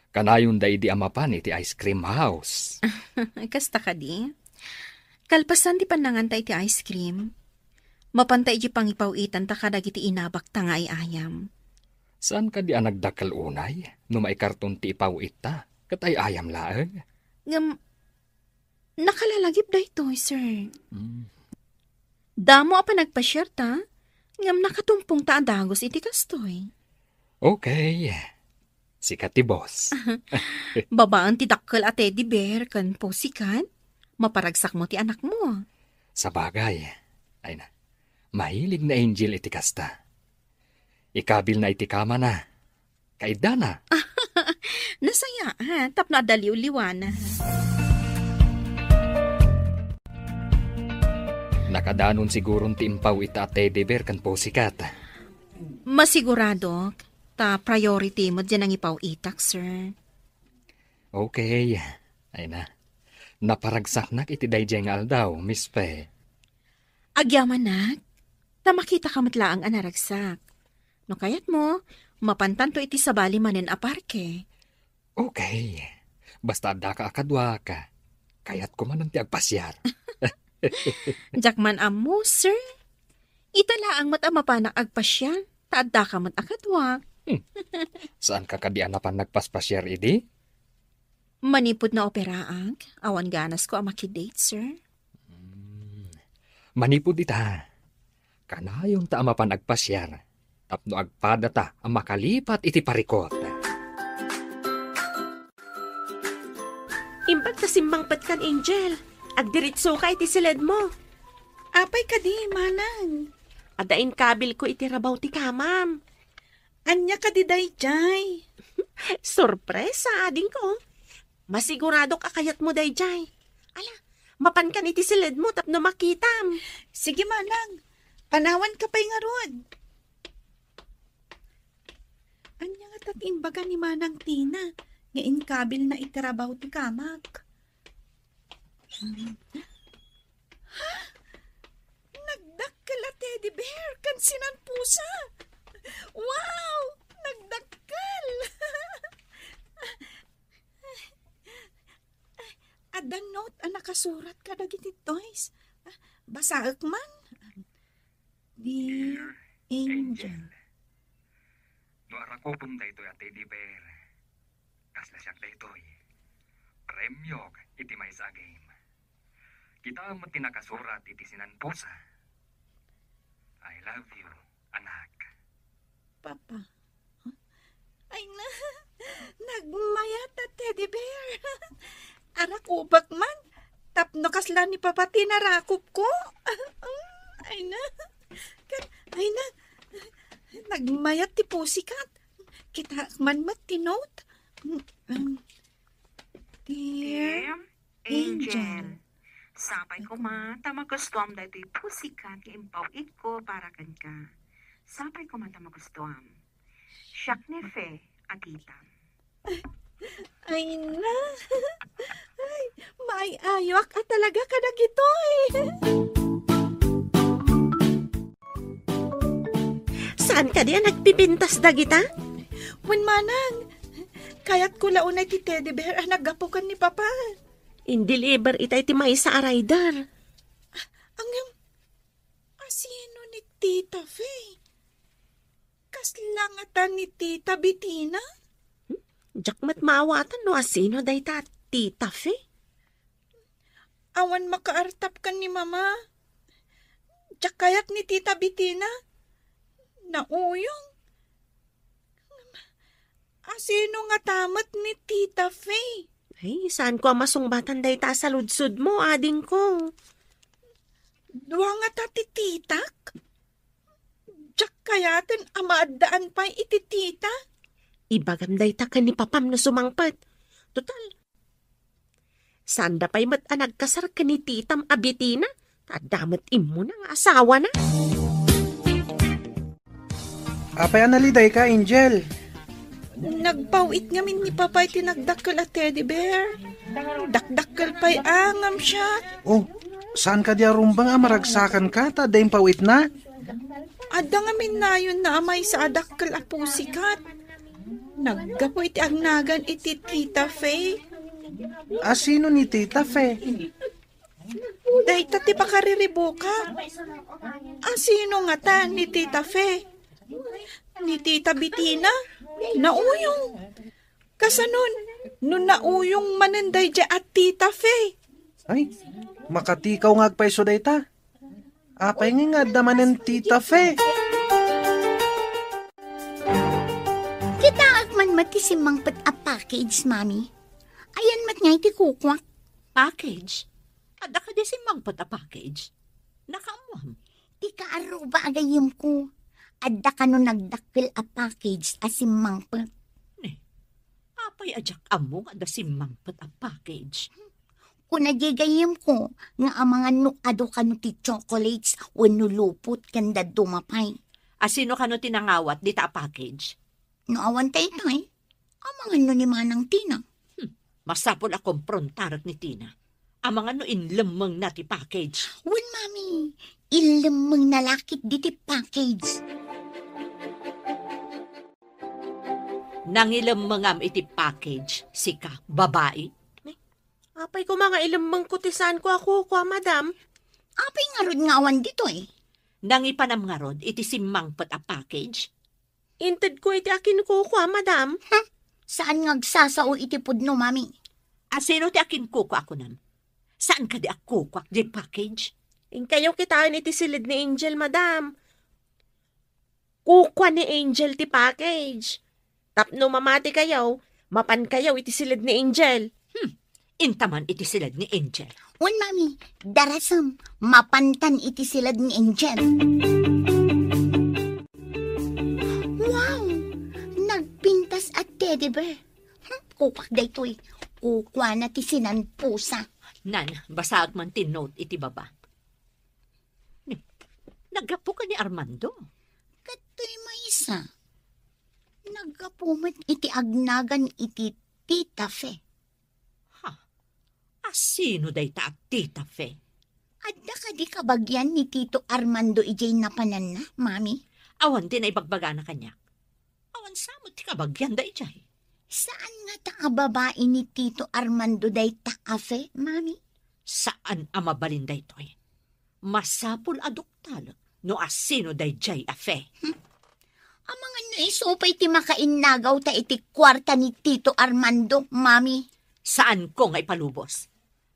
Kanayonda idi a mapan iti ice cream house. Kasta kadi? Kalpasan ti pannanganta iti ice cream, mapanta iti pangipaw-itanta kadagiti inabakta nga ay-ayam. Saan kadi a nagdakkel unay no maikarton ti ipaw-itta ket ay-ayam laeng? Ngem, nakalalagip daytoy, sir. Mm. Damo a panagpasiarta, ngem nakatumpongta a dagus iti kastoy. Okay. Sika ti boss. Babaen ti dakkel a teddy bear ken pussycat, maparagsakmo ti anakmo. Sabagay, ay na, mahilig ni Angel iti kasta. Ikabilna iti kamana. Kaiddana. Nasayaat, tapno adda liwliwana. Nakadanon siguron ti impaw-itta a teddy bear ken pussycat. Masiguradok, ta priority met diay nangipaw-itak, sir. Okay. Ay na. Naparagsaknak iti daydiay nga aldaw, Miss Pe. Agyamanak, ta makitaka met laeng a naragsak. No kayatmo, mapantanto iti sabali manen a parke. Okay. Basta addaka a kaduak, kayatko manen ti agpasiar. Diak man ammo, sir. Ita laeng met a mapanak agpasiar, ta addaka met a kaduak. Hmm. Saanka kadi a napan nagpaspasiar idi? Manipud naoperaak, awan ganasko a makidate, sir. Hmm. Manipud ita, kanayonta a mapan agpasiar tapno agpadata a makalipat iti parikut. Imbag ta simmangpetkan, Angel. Agdiritsoka iti siledmo. Apay kadi, manang? Adda inkabilko iti rabaw ti kamam. Ania kadi daydiay? Sorpresa, adingko. Masiguradok a kayatmo daydiay. Ala, mapankan iti siledmo tapno makitam. Sige, manang. Panawanka pay ngarud. Ania ngata ti imbaga ni Manang Tina nga inkabilna iti rabaw ti kamak? Ha? Nagdakkel a teddy bear ken sinanpusa. Wow! Nagdakkel! Adda note a nakasurat kadagiti toys. Basaek man. Dear Dear Angel. Angel. No arakupem daytoy a teddy bear, kasla siak daytoy. Premiok iti maysa a game. Kitaem met ti nakasurat iti sinanpusa. I love you, anak. Papa. Ay na, nagmayat a teddy bear. Arakupek man, tapno kasla ni Papa ti narakupko. Ay na, ket, ay na, nagmayat ti pussycat. Kitaek man met ti note. Mm, mm. Dear Dear Angel. Angel. Sapay koma ta magustuam daytoy pussycat nga impaw-itko para kenka. Sapay koma ta magustuam. Siak ni Fe a titam. Ay na. Ay, maay-ayoak a talaga kadagitoy. Saan kadi a nagpipintas dagita? Wen manang, kayatko la unay ti teddy bear a naggapu ken ni Papa. In-deliver ita iti maysa a rider. Ngem, asino Tita Fe. Kasla ngata ni Tita Betina? Diak met maawatan no asino dayta a Tita Fe. Awan makaartap ken ni Mama. Diak kayat ni Tita Betina. Nauyong. Asino ngata met ni Tita Fe? Ay, saanko a masungbatan dayta a saludsodmo, adingko. Dua ngata ti titak? Diak kayaten a maaddaan pay iti tita. Ibagam dayta ken ni papam no sumangpet. Total, saanda pay met a nagkasar ken ni titam a Betina, ta adda met immuna nga asawana. Apay a nalidayka, Angel? Nagpaw-it ngamin ni Papa iti nagdakkel a teddy bear. Dakdakkel pay a ngem siak. Oh, saan kadi a rumbeng a maragsakanka ta adda impawitna? Adda ngamin nayonna a maysa a dakkel a pussycat. Naggapu iti agnagan iti Tita Fe. Asino ni Tita Fe? Dayta ti pakariribukak. Asino ngata ni Tita Fe? Ni Tita Betina? Nauyong. Kasanon, no nauyong manen daydiay a Tita Fe? Ay, makatikaw nga agpayso dayta. Apay nga nga adda manen Tita Fe? Kitaek man met ti simmangpet a package, Mami. Ayan met nga iti kukuak. Package? Adda kadi simmangpet a package? Nakaammoam. Ti kaaruba a gayyemko, adda kano nagdakkel a package a simmangpet. Ni, apay a diak ammo nga adda simmangpet a package? Kuna diay gayyemko nga amangan no adu kano ti chocolates wenno lupot ken dadduma pay. Asino kano ti nangawat dita a package? No awan daytoy, amangan no ni Manang Tina. Hmm, masapul a komprontarek ni Tina. Amangan no inlemmengna ti package. Wen, Mami, inlemmengna la ketdi ti package. Nangilemmengam iti package, sika, babai? Apay koma nga ilemmengko ti saanko a kukua, madam? Apay ngarud nga awan ditoy? Nangipanam ngarud iti simmangpet a package? Intedko iti akinkukua, madam. Hmm, saan nga agsasao iti pudno, Mami. Asino ti akinkukua a kunam? Saan kadi a kukuak diay package? Inkayo kitaen iti siled ni Angel, madam. Kukua ni Angel ti package. Tapno mamatikayo, mapankayo iti siled ni Angel. Hmm, intaman iti siled ni Angel. Wen, Mami, darasem, mapantan iti siled ni Angel. Wow! Nagpintas a teddy bear. Hmm, kukuak daytoy. Kukuana ti sinanpusa. Nan, basaek man ti note iti baba. Ni, naggapu ka ni Armando? Kadtoy maysa. Naggapu met iti agnagan iti Tita Fe. Ha? Asino dayta a Tita Fe? Adda kadi kabagian ni Tito Armando idiay napananna, Mami? Awan ti naibagbagana kaniak. Awan sa met ti kabagian daydiay. Saan ngata a babai ni Tito Armando dayta a Fe, Mami? Saan a mabalin daytoy. Masapul a duktalek no asino daydiay a Fe. Hmm. Amangan no isu pay ti makainnagaw ta iti kuarta ni Tito Armando, Mami. Saanko nga ipalubos.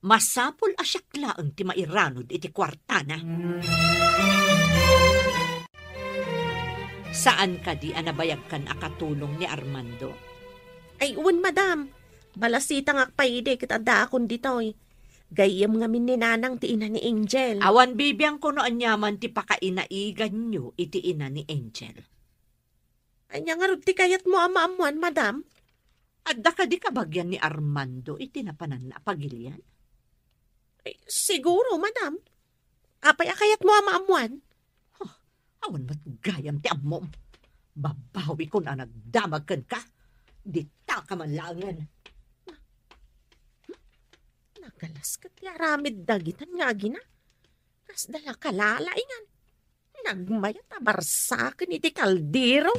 Masapul a siak laeng ti mairanud iti kuartana. Saan kadi a nabayagkan a katulong ni Armando? Ay, wen, madam. Balasitangak pay idi ket addaakon ditoy. Gayyem ngamin ni Nanang ti ina ni Angel. Awan bibiangko no aniaman ti pakainaiganyo iti ina ni Angel. Ania ngarud ti kayatmo a maammuan, madam? Adda kadi kabagian ni Armando iti napananna a pagilian? Ay, siguro, madam. Apay a kayatmo a maammuan? Huh, awan met gayam ti ammom. Babawikon a nagdamag kenka. Ditaka man laengen. Nagalas ket ti aramid dagitan nga agina. Kasda la kalalaingan. Nagmayat a barsaken iti kaldero.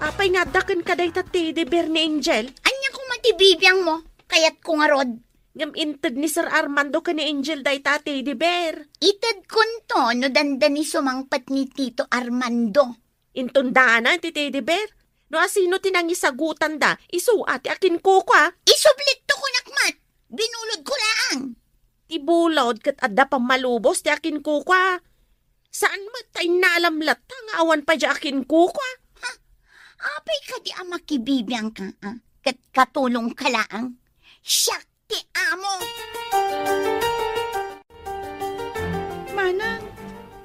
Apay nga adda kenka dayta teddy bear ni Angel? Ania koma ti bibiangmo? Kayatko ngarud. Ngem inted ni Sir Armando ken ni Angel dayta a teddy bear. Itedkonto no dandani sumangpet ni Tito Armando. Inton daanan ti teddy bear. No asino ti nangisagutanda, isu a ti akinkukua. Isublikto kunak met. Binulodko laeng. Ti bulod ket adda pammalubos ti akinkukua. Saan met ta innalam latta nga awan pay diay akinkukua. Ha? Apay kadi a makibibiangka, a? Ket katulongka laeng? Siak ti amo. Manang,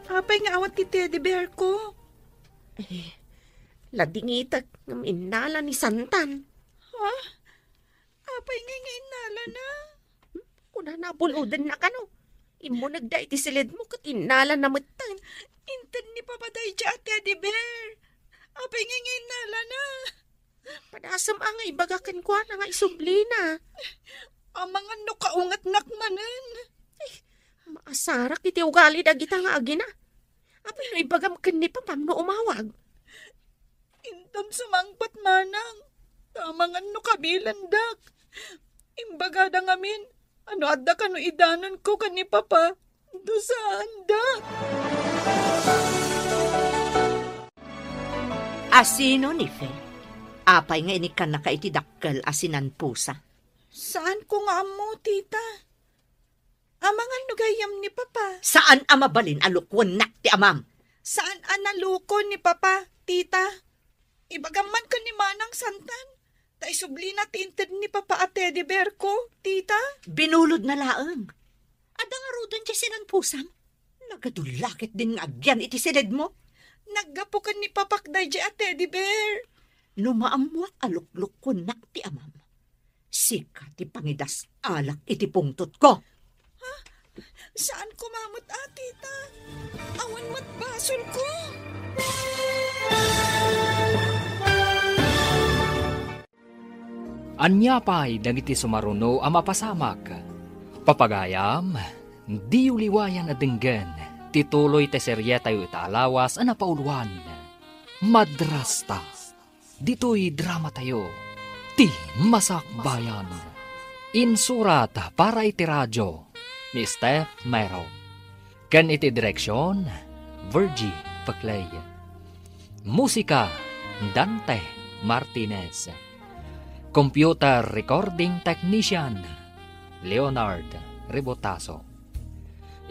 apay nga awan ti teddy bear ko? Eh, ladingitek ngem innala ni Santan. Ha? Apay ngay nga innalana? Kunana, bulodenna kano. Immunegda iti siledmo ket innalana metten. Inted ni Papa daydiay a teddy bear. Apay ngay nga innalana? Padasem a nga ibaga kenkuana nga isublina. Amangan no kaungetnak manen. Ay, maasarak iti ugali dagita nga agina. Apay no ibagam ken ni Papam no umawag? Intam sumangpet, manang. Ta amangan no kabilendak. Imbagada ngamin a no adda kano idanonko ken ni Papa, dusaanda. Asino ni Fe? Apay nga inikkannaka iti dakkel a sinanpusa? Saanko nga ammo, tita. Amangan no gayyem ni Papa. Saan a mabalin a lukuennak ti amam? Saan a nalukon ni Papa, tita. Ibagam man ken ni Manang Santan, ta isublina ti inted ni Papa a teddy bear ko, tita. Binulodna laeng. Adda ngaruden diay sinanpusam? Nagadulla ketdin nga agyan iti siledmo. Naggapu ken ni Papak daydiay a teddy bear. No maammoak a luklukkuennak ti amam, sika ti pangidas-alak iti pungtotko. Ha? Saan koma met a, tita? Awan met basolko. Ania pay dagiti sumaruno a mapasamak? Papagayam, diyo liwayan a denggen ti tuloy ti serietayo ita a lawas a napauluan, Madrasta. Ditoy dramatayo, Ti Masakbayan. Insurat para iti radio ni Steph Mero. Ken iti direksion, Virgie Peclay. Musika, Dante Martinez. Computer recording technician, Leonard Rebotazo.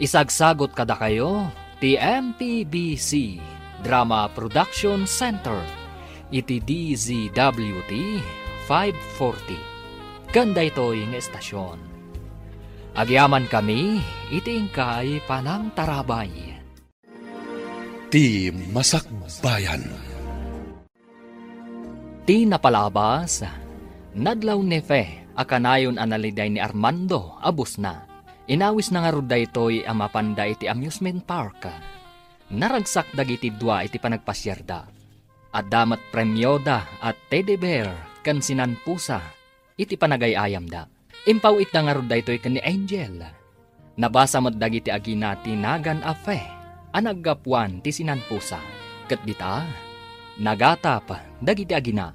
Isagsagut kadakayo ti M P B C Drama Production Center iti D Z W T five forty. Ken daytoy nga estasion, agyamankami iti inkay panangtarabay. Ti Masakbayan. Ti napalabas, nadlaw ni Fe a kanayon a naliday ni Armando a busna. Inawisna ngarud daytoy a mapanda iti amusement park. Naragsak dagiti dua iti panagpasiarda. Adda met premioda a teddy bear ken sinanpusa iti panagay-ayamda. Impaw-itda ngarud daytoy ken ni Angel. Nabasa met dagiti agina ti nagan a Fe a naggapuan ti sinanpusa, ket dita, nagatap dagiti agina.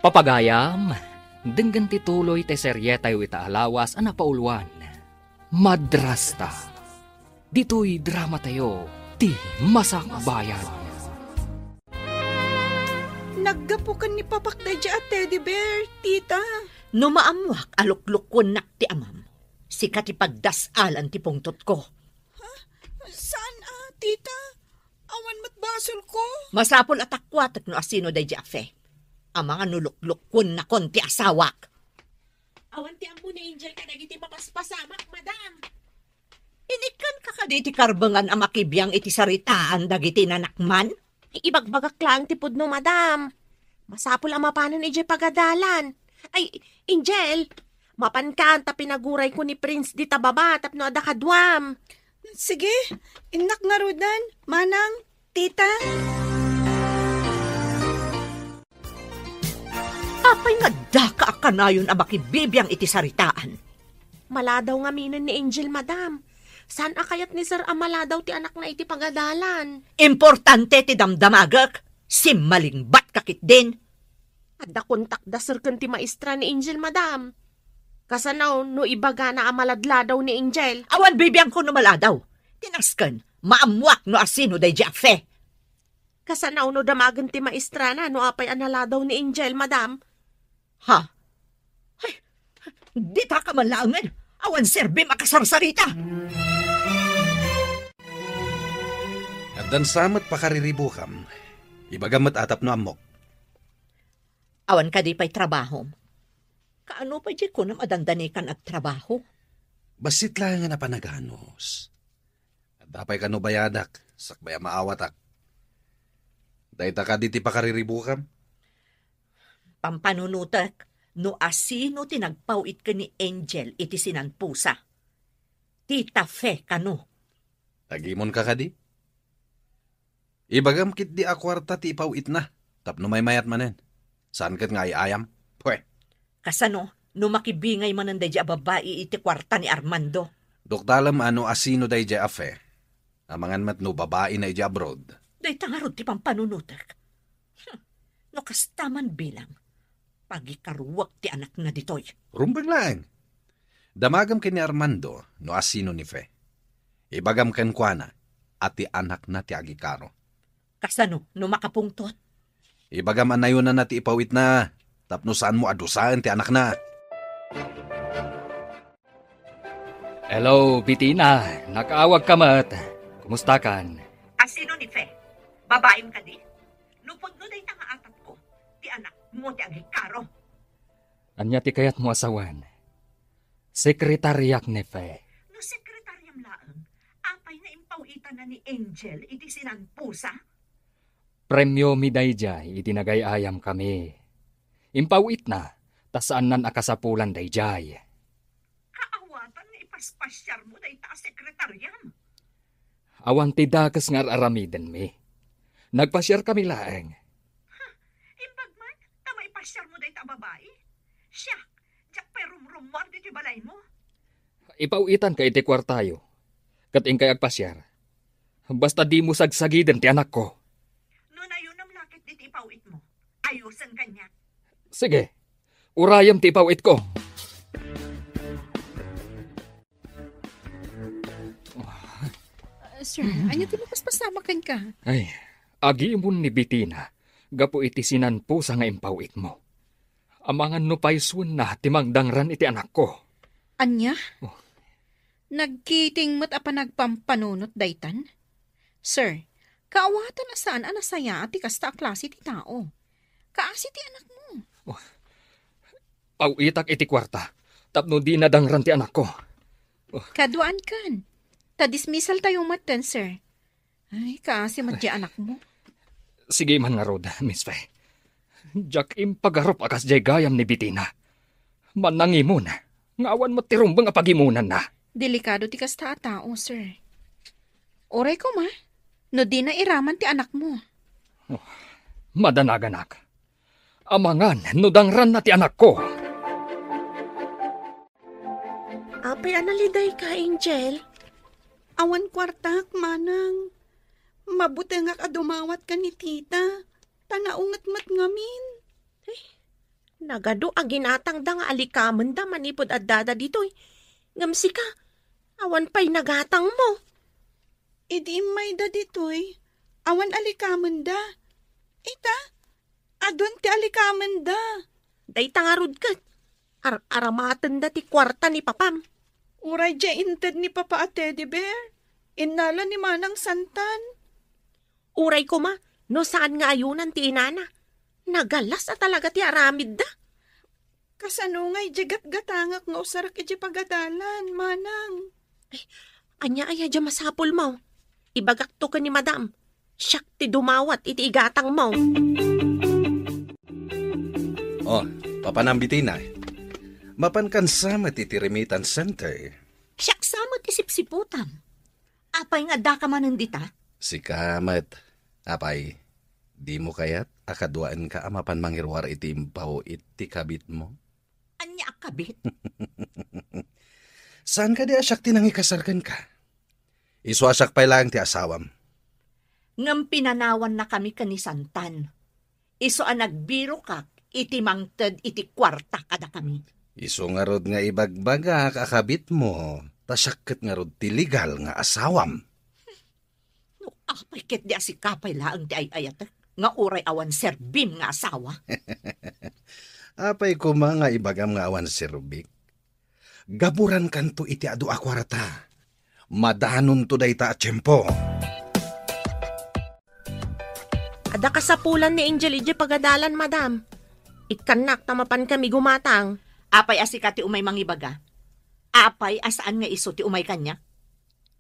Papagayam, denggen ti tuloy ti serietayo ita a lawas a napauluan, Madrasta. Ditoy dramatayo, Ti Masakbayan. Naggapu ken ni Papak daydiay a teddy bear, tita. No maammoak a luklukkuennak ti amam, sika ti pagdas-alan ti pungtotko. Ha? Saan a, tita? Awan met basolko. Masapul a takuatek no asino daydiay a Fe. Amangan no luklukkuennakon ti asawak. Awan ti ammo ni Angel kadagiti mapaspasamak, madam. Inikkanka kadi ti karbengan a makibiang iti saritaan dagiti nanakman? Ay, ibagbagak laeng ti pudno, madam. Masapul a mapanan idiay pagadalan. Ay, Angel, mapankan ta pinagurayko ni Prince dita baba tapno adda kaduam. Sige, innak ngaruden, manang. Tita? Apay nga daka a kanayon a makibibiang iti saritaan? Maladaw ngaminen ni Angel, madam. Saan a kayat ni Sir a maladaw ti anakna iti pagadalan? Importante ti damdamagek. Simmalingbat ka ketdin. Adda kontak da Sir ken ti maestra ni Angel, madam. Kasano no ibagana a maladladaw ni Angel? Awan bibiangko no maladaw. Ti nasken, maammoak no asino daydiay a Fe. Kasano no damagen ti maestrana no apay a naladaw ni Angel, madam? Ha? Ay, dita ka man laengen. Awan serbim a kasarsarita. Addan sa met pakariribukam. Ibagam met a tapno ammok. Awan kadi pay trabahom? Kaano pay diay kunam a dandanikan agtrabaho? Bassit laengen a panaganus. Adda pay kano bayadak, sakbay a maawatak. Dayta kadi ti pakariribukam? Pampanunotek, no asino ti nagpaw-it ken ni Angel iti sinanpusa. Tita Fe kano. Agimonka kadi? Ibagam ketdi a kuarta ti ipaw-itna, tapno maymayat manen. Saan ket nga ay-ayam? Pwe. Kasano no makibingay manen daydiay a babbai iti kuarta ni Armando? Duktalem a no asino daydiay a Fe. Amangan met no babaina idiay abroad. Dayta ngarud ti pampanunotek. Hmm. No kasta man bilang, pagikaruak ti anakna ditoy. Rumbeng laeng. Damagem ken ni Armando no asino ni Fe. Ibagam kenkuana a ti anakna ti agikaro. Kasano no makapungtot? Ibagam a nayonanna ti ipaw-itna tapno saanmo a dusaen ti anakna. Hello, Bitina. Nakaawagka met. Kumustakan? Asino ni Fe? Babaim kadi? No pudno dayta nga atapko, ti anakmo ti agikaro. Ania ti kayatmo a sawen? Sekretariak ni Fe. No sekretariam laeng, apay nga impaw-itanna ni Angel iti sinanpusa? Premiomi daydiay idi nagay-ayamkami. Impaw-itna, ta saannan a kasapulan daydiay. Kaawatan nga ipaspasiarmo dayta a sekretariam. Awan ti dakes nga ar-aramidenmi. Nagpasiarkami laeng. Imbag man, ta maipasiarmo dayta a babai. Siak, diak pay rumrummuar ditoy balaymo. Ipaw-itanka iti kuartayo, ket inkay agpasiar. Basta dimo sagsagiden ti anakko. No nayonam la ketdi ti ipaw-itmo, ayosen kaniak. Sige, urayem ti ipaw-itko. Ah, sir, ania ti mapaspasamak kenka? Ay, agimon ni Bitina gapu iti sinanpusa nga impaw-itmo. Amangan no paysuenna ti mangdangran iti anakko. Ania? Oh. Nagkiting met a panagpampanunot daytan? Sir, kaawatan a saan a nasayaat ti kasta a klase ti tao. Kaasi ti anakmo. Oh. Paw-itak iti kuarta tapno dina dangran ti anakko. Oh. Kaduaankan. Ta dismissaltayo metten, sir. Ay, kaasi met ti anakmo. Sige man ngarud, Miss Fe. Diak impagarup a kasdiay gayam ni Bitina. Mannangimon nga awan met ti rumbeng a pagimonanna. Delikado ti kasta a tao, sir. Uray koma, no dina iraman ti anakmo. Oh, madanaganak. Amangan no dangranna ti anakko. Apay a nalidayka, Angel? Awan kuartak, manang. Mabutengak a dumawat ken ni tita, ta naunget met ngamin. Eh, nagadu a ginatangda nga alikamenda manipud addada ditoy. Ngem sika, awan pay nagatangmo. Idi immayda ditoy, awan alikamenda. Ita, adun ti alikamenda. Dayta ngarud ket, ar-aramatenda ti kuarta ni papam. Uray diay inted ni papa a teddy bear, innala ni manang Santan. Uray koma, no saan nga ayonan ti inana. Nagalas a talaga ti aramidda. Kasano ngay diay gatgatangak nga usarek idiay pagadalan, manang? Ay, ania aya diay masapulmo? Ibagakto ken ni madam. Siak ti dumawat iti igatangmo. Oh, papanam Bitina. Mapankan sa met iti remittance center. Siak sa met ti sipsiputam. Apay nga addaka manen dita? Sika met. Apay, dimo kayat a kaduaenka a mapan mangiruar iti impaw-it ti kabitmo? Ania a kabit? Saan kadi a siak ti nangikasar kenka? Isu a siak pay laeng ti asawam. Ngem pinanawannakami ken ni Santan. Isu a nagbirokak iti mangted iti kuarta kadakami. Isu ngarud nga ibagbagak a kabitmo, ta siak ket ngarud ti legal nga asawam. No apay ketdi a sika pay laeng ti ay-ayatek, nga uray awan serbim nga asawa? Apay koma nga ibagam nga awan serbik? Gaburankanto iti adu a kuarta. Madanonto dayta a tiempo. Adda kasapulan ni Angel idiay pagadalan, madam. Ikkannak ta mapan kami gumatang. Apay a sika ti umay mangibaga? Apay a saan nga isu ti umay kaniak?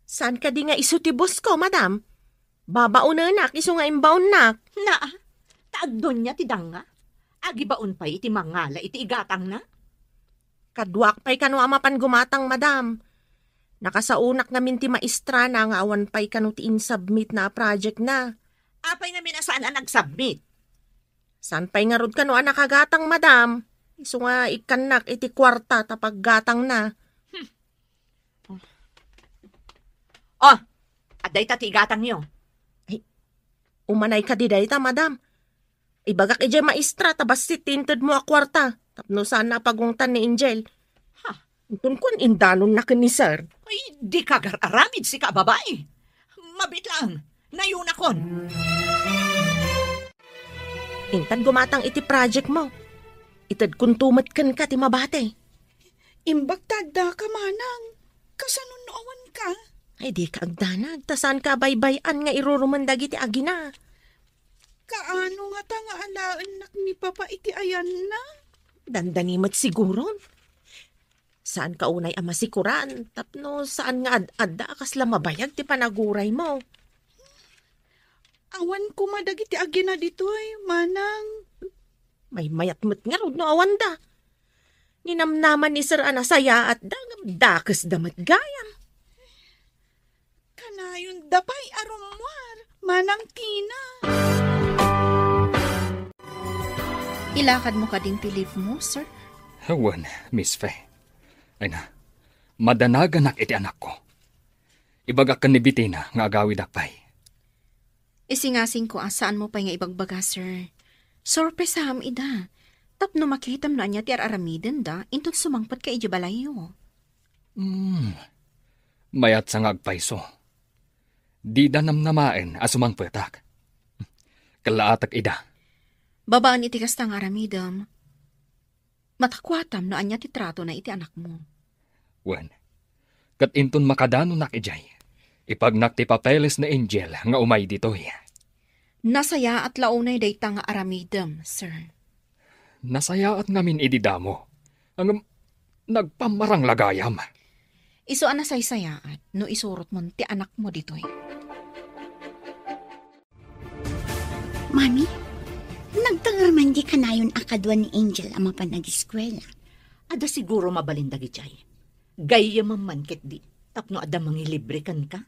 Saan kadi nga isu ti boss ko, madam? Babaonenak isu nga imbaonnak. Naa, ta agdonia ti danga. Agibaon pay iti mangala iti igatangna. Kaduak pay kano a mapan gumatang, madam. Nakasaonak ngamin ti maestrana nga awan pay kano ti insubmit na a project na. Apay ngamin a saan a nagsubmit? Saan pay ngarud kano a nakagatang, madam? Isu nga ikkannak iti kuarta ta paggatangna. Oh, adda ita ti igatangyo. Ay, umanay kadi dayta, madam. Ibagak idiay maestra ta bassit ti intedmo a kuarta tapno saanna a pagungtan ni Angel. Ha? Inton kuan, indanonna ken ni Sir. Ay, dika agar-aramid, sika a babai. Mabiit laeng, nayonakon. Intan gumatang iti project mo. Itedkonto met kenka ti mabati. Imbag ta addaka, manang. Kasano no awanka? Ay, dika agdanag, ta saanka a baybay-an nga irurumen dagiti agina. Kaano ngata nga alaennak ni Papa iti ayanna? Dandani met siguron. Saanka unay a masikuran tapno saan nga ad-adda a kasla mabayag ti panaguraymo. Awan koma dagiti agina ditoy, manang. Maymayat met ngarud no awanda. Ninamnaman ni Sir a nasayaatda ngem dakesda met gayam. Kanayonda pay a rummuar, Manang Tina. Ilakadmo kadin ti leave mo, sir? Wen, Miss Fe. Ay na, madanaganak iti anakko. Ibagak ken ni Bettina nga agawidak pay. Isingasingko a saanmo pay nga ibagbaga, sir. Sorpresaam ida. Tapno makitam no ania ti ar-aramidenda, inton sumangpetka idiay balayyo. Hmm. Mayat sa nga agpayso. Dida namnamaen a sumangpetak. Kellaatek ida. Babaen iti kasta nga aramidem, matakuatam no ania ti tratona iti anakmo. Wen, ket inton makadanonak idiay, ipagnak ti papeles ni Angel nga umay ditoy. Nasayaat la unay dayta nga aramidem, sir. Nasayaat ngamin idi damo. Ngem nagpammarang la gayam. Isu a nasaysayaat no isurotmon ti anakmo ditoy. Mami, nagtanger man di kanayon a kadua ni Angel a mapan ageskuela. Adda siguro mabalin dagidiay. Gayyemem man ketdi, tapno adda mangilibre kenka.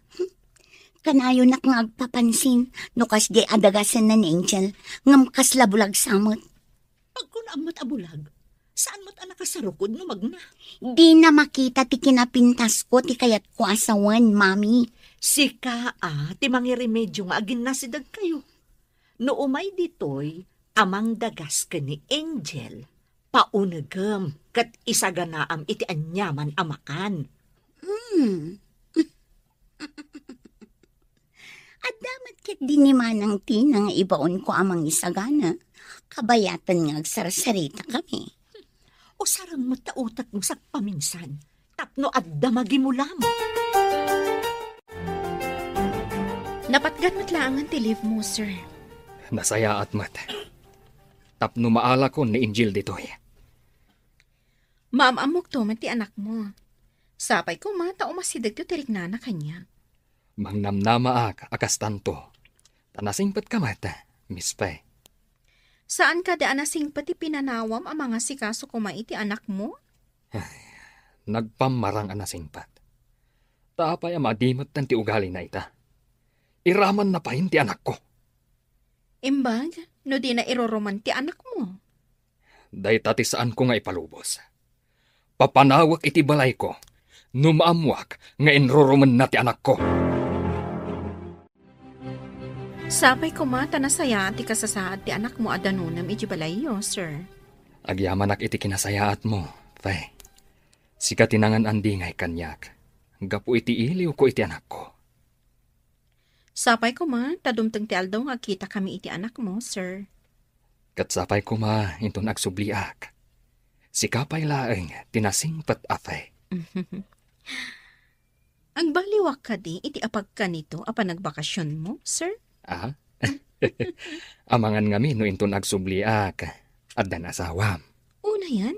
Kanayonak nga agpapansin no kasdiay a dagasenna ni Angel, ngem kasla bulag sa met. Pagkunam met a bulag, saan met a nakasarukod no magna? Dina makita ti kinapintasko ti kayatko a sawen, Mami. Sika a ti mangiremedio nga aginnasidegkayo. No umay ditoy a mangdagas ken ni Angel, paunegem ket isaganaam iti aniaman a makan. Hmm. Adda met ketdi ni Manang Tina nga ibaonko a mangisagana. Kabayaten nga agsarsarita kami. Usareng met ta utekmo sagpaminsan, tapno adda magimulam. Napatgan met laengen ti leave mo, sir. Nasayaat met. Tapno maalakon ni Angel ditoy. Maam-ammokto met ti anakmo. Sapay koma ta umasidegto ti riknana kaniak. Mangnamnamaak a kastanto. Ta nasingpetka met, Miss Fe. Saan kadi a nasingpet ti pinanawam a mangasikaso koma iti anakmo? Ay, nagpammarang a nasingpet. Ta apay a madi metten ti ugalina ita? Iramanna pay ti anakko. Imbag, no dina iruruman ti anakmo? Dayta ti saanko nga ipalubos. Papanawek iti balayko no maammoak nga inrurumenna ti anakko. Sapay koma ta nasayaat ti kasasaad ti anakmo a danonem iti balayyo, sir. Agyamanak iti kinasayaatmo, Fe, sika ti nangan-andingay kaniak gapu iti iliwko iti anakko. Sapay koma ta dumteng ti aldaw nga agkitakami iti anakmo, sir. Ket sapay koma inton agsubliak. Sika pay laeng ti nasingpet a Fe. Agbaliwak kadi iti apagkanito a panagbakasionmo, sir? Ah? Amangan ngamin no inton agsubliak, addan asawam. Unayen?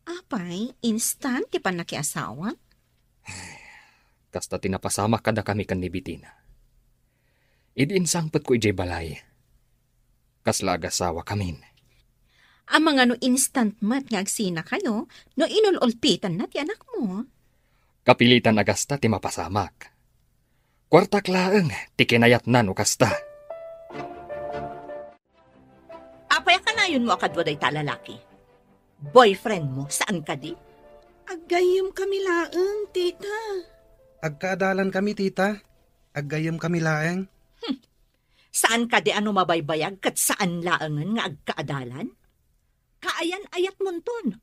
Apay, instant ti pannakiasawa? Kasta ti napasamak kadakami ken ni Betina. Idi insangpetko idiay balay, kasla agasawakamin. Amangan no instant met nga agsinakayo no inul-ulpitanna ti anakmo? Kapilitan a gasta ti mapasamak. Kuartak laeng ti kinayatna no kasta. Apay a kanayonmo a kadua dayta a lalaki? Boyfriendmo, saan kadi? Aggayyemkami laeng, tita. Agkaadalankami, tita. Aggayyemkami laeng. Hmm. Saan kadi a no mabaybayag ket saan laengen nga agkaadalan? Kaayan-ayatmonton.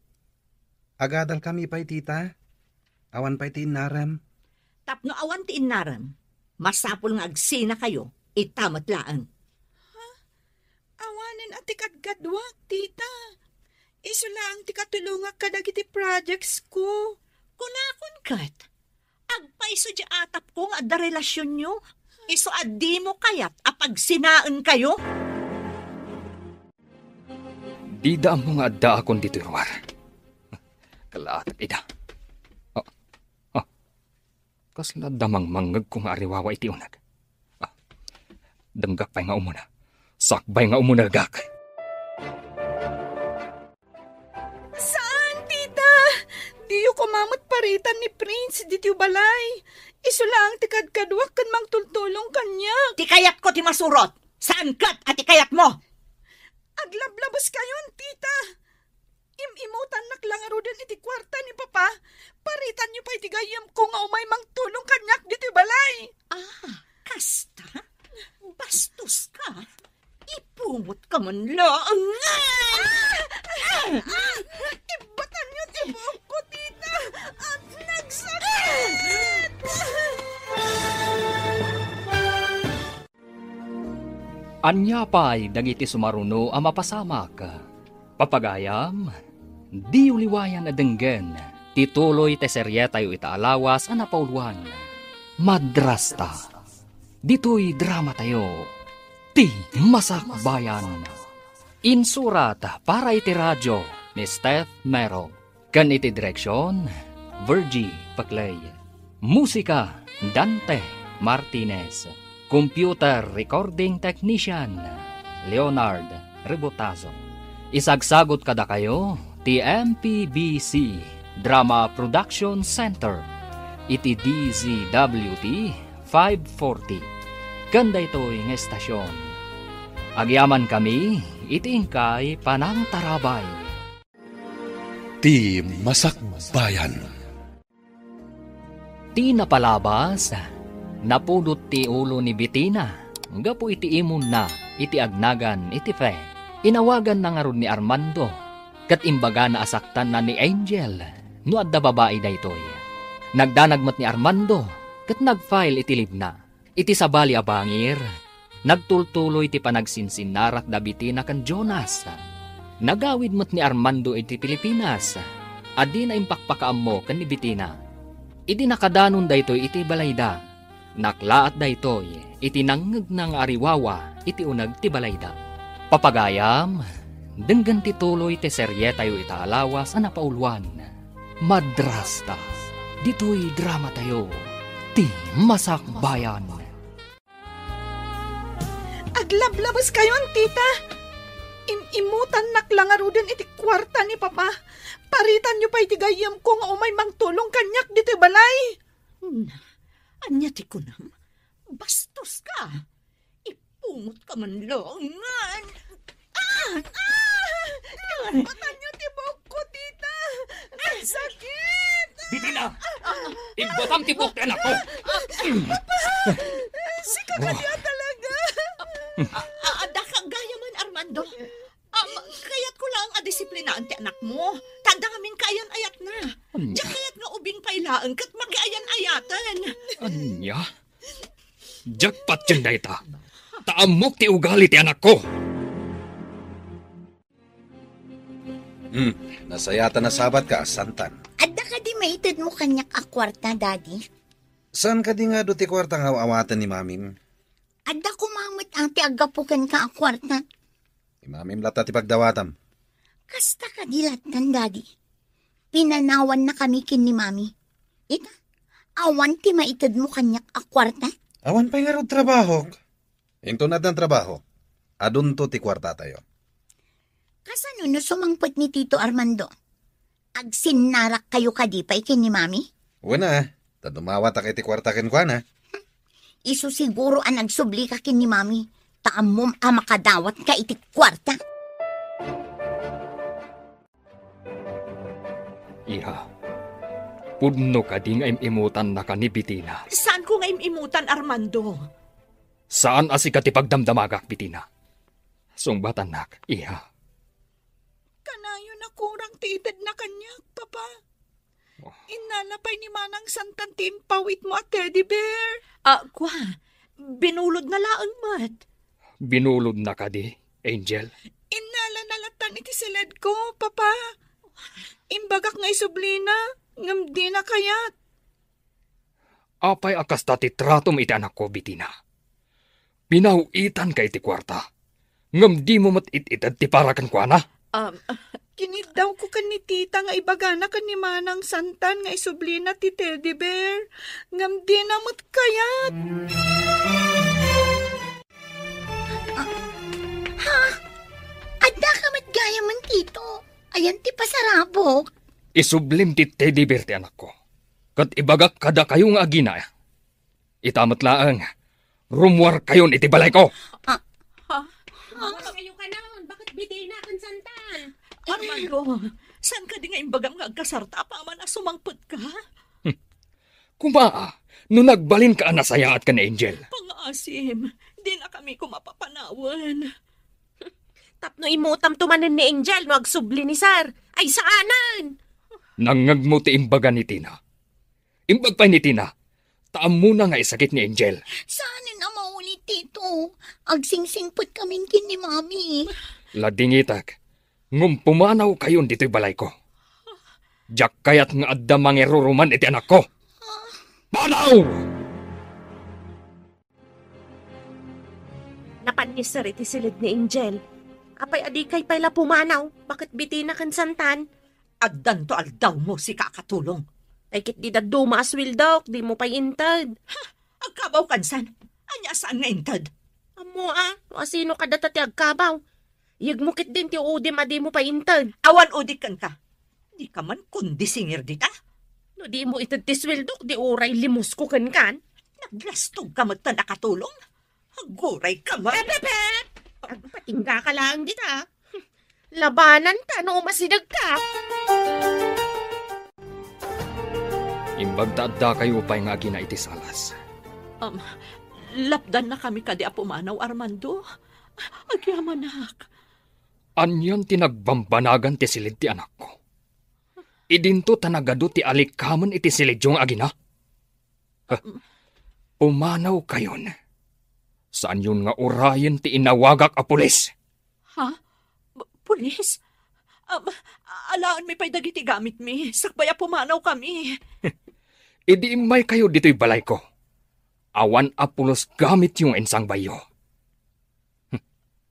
Agadalkami pay, tita. Awan pay ti innarem. Tapno awan ti innarem, masapul nga agsinakayo, ita met laeng. Ha? Awanen a ti kadkaduak, tita. Isu laeng ti katulongak kadagiti projects ko. Kunakon ket, agpayso di atapko nga adda relasionyo. Isu a dimo kayat a pagsinaenkayo. Dida ammo nga addaakon ditoy ruar. Kalaatek ida. Ah, ah. Kasla adda mangmangngegko nga ariwawa iti uneg. Ah, denggak pay nga umuna. Sakbay nga umunegak. Saan, tita? Diyo koma met paritan ni Prince ditoy balay. Isu laeng ti kadkaduak ken mangtultulong kaniak. Ti kayatko ti masurot. Saan ket a ti kayatmo? Aglablabuskayon, tita. Im-imutannak la ngaruden iti kuarta ni Papa. Paritanyo pay ti gayyemko nga umay mangtulong kaniak ditoy balay. Ah, kasta? Bastoska? Ipungotka man laeng. Ah! Ah! Ibbatanyo ti buokko, tita. At nagsakit! Ania pay dagiti sumaruno a mapasamak? Papagayam, diyo liwayan a denggen ti tuloy ti serietayo ita a lawas a napauluan, Madrasta. Ditoy dramatayo, Ti Masakbayan. Insurat para iti radio ni Steph Mero. Ken iti direksion, Virgie Paclay. Musika, Dante Martinez. Computer recording technician, Leonard Rebotazo. Isagsagut kadakayo ti M P B C Drama Production Center iti D Z W T five forty. Ken daytoy nga estasion, agyamankami iti inkay panangtarabay. Ti Masakbayan. Ti napalabas, napudot ti ulo ni Betina gapu iti imonna iti agnagan iti Fe. Inawaganna ngarud ni Armando, ket imbagana a saktanna ni Angel no adda babai daytoy. Nagdanag met ni Armando, ket nag-file iti leave-na. Iti sabali a bangir, nagtultuloy ti panagsinsinnarak da Betina ken Jonas. Nagawid met ni Armando iti Pilipinas, a dina impakpakaammo ken ni Betina. Idi nakadanon daytoy iti balayda, naklaat daytoy iti nangngegna nga ariwawa iti uneg ti balayda. Papagayam, denggen ti tuloy ti serietayo ita a lawas a napauluan. Madrasta, ditoy dramatayo, Ti Masakbayan. Aglablabuskayon, tita! Im-imutannak la ngaruden iti kuarta ni Papa. Paritanyo pay ti gayyemko nga umay mangtulong kaniak ditoy balay. Na, ania ti kunam? Bastoska! Ipungotka man laengen. Ah! Ah! Ibbatanyo ti buokko, tita! Nagsakit! Betina! Ibbatam ti buok ti anakko! Papa! Sika kadi a talaga! A-, a-, adda ka gayamen, Armando. Am, kayatko laeng a disiplinaen ti anakmo. Ta adda ngamin Awan ket makiayan-ayaten. Ania? Diak patien dayta. Ta ammok ti ugali ti anakko. Hmm, nasayaat a nasabatka, Santan. Adda kadi maitedmo kaniak a kuarta, Daddy? Saan kadi nga adu ti kuarta nga aw-awaten ni Mamim? Adda koma met a ti aggapu kenka a kuarta. Ni Mamim latta ti pagdawatam. Kasta kadi lattan, Daddy. Pinanawannakami ken ni Mami. Ita, awan ti maitedmo kaniak a kuarta? Awan pay ngarud trabahok. Inton addan trabaho, adunto ti kuartatayo. Kasano no sumangpet ni Tito Armando? Agsinnarakkayo kadi pay ken ni Mami? Wen a, ta dumawatak iti kuarta kenkuana. Isu siguro a nagsublika ken ni Mami, ta ammom a makadawatka iti kuarta. Iha, pudno kadi nga im-imutannaka ni Bitina? Saanko nga im-imutan, Armando. Saan a sika ti pagdamdamagak, Bitina. Sungbatannak, iha. Kanayon a kurang ti itedna kaniak, Papa. Oh. Innala pay ni Manang Santan ti impawitmo a teddy bear. Ah, kua, binulodna laeng met. Binulodna kadi, Angel? Innalana lattan iti siledko, Papa. Imbagak nga isublina, ngem dina kayat. Apay a kasta ti tratom iti anakko, Bitina? Pinaw-itanka iti kuarta, ngem dimo met it-ited ti para kenkuana? Um, kiniddawko ken ni Tita nga ibagana ken ni Manang Santan nga isublina ti teddy bear, ngem dina met kayat. Ah, ha? Addaka met gayamen, Tito? Ayan ti pasarabok. Isublim ti teddy bear ti anakko. Ket ibagak kadakayo nga agina, ita met laeng, rummuarkayon iti balayko. Ah. Ha? Rummuarkayo kanon, baket Bitina ken Santan? Armando, saan kadi nga imbagam nga agkasarta apaman a sumangpetka? Hmm. Kuma, no nagbalinka a nasayaat ken Angel? Pangaasim, dinakami koma papanawen. Tapno imutamto manen ni Angel no agsubli ni Sir. Ay, saanen! Nangngegmo ti imbaga ni Tina. Imbag pay ni Tina, ta ammona nga isakit ni Angel. Saanen a maulit, Tito. Agsingsingpetkamin ken ni Mami. Ladingitek, ngem pumanawkayon ditoy balayko. Diak kayat nga adda mangiruruman iti anakko. Panaw! Napan ni Sir iti siled ni Angel. Apay a dikay pay la pumanaw? Baket Bitina ken Santan? Addanto aldawmo, sika a katulong. Ay, ket di dadduma a sueldok, dimo pay inted. Ha? Agkabaw kansan? Ania a saan nga inted? Ammo a, no asino kadata ti agkabaw? Yegmo ketdin ti udim a dimo pay inted. Awan udik kenka. Dika man kondisingir dita. No dimo ited ti sueldok, di uray limusko kenkan. Naglastogka metten a katulong. Aggurayka man. Pep, pep, pep! Agpatinggaka laeng dita. Labananta no umasidegka. Imbag ta addakayo pay nga agina iti salas. Um, lapdannakami kadi a pumanaw, Armando? Agyamanak. Anian ti nagbambanagan ti siled ti anakko? Idinto ta nagadu ti alikamen iti siledyo nga agina? Ha? Pumanawkayon. Saanyon nga urayen ti inawagak a pulis. Ha? P-, pulis? Um, alaenmi pay dagiti gamitmi, sakbay a pumanawkami. Idi immaykayo ditoy balayko, awan a pulos gamityo nga insangbayyo.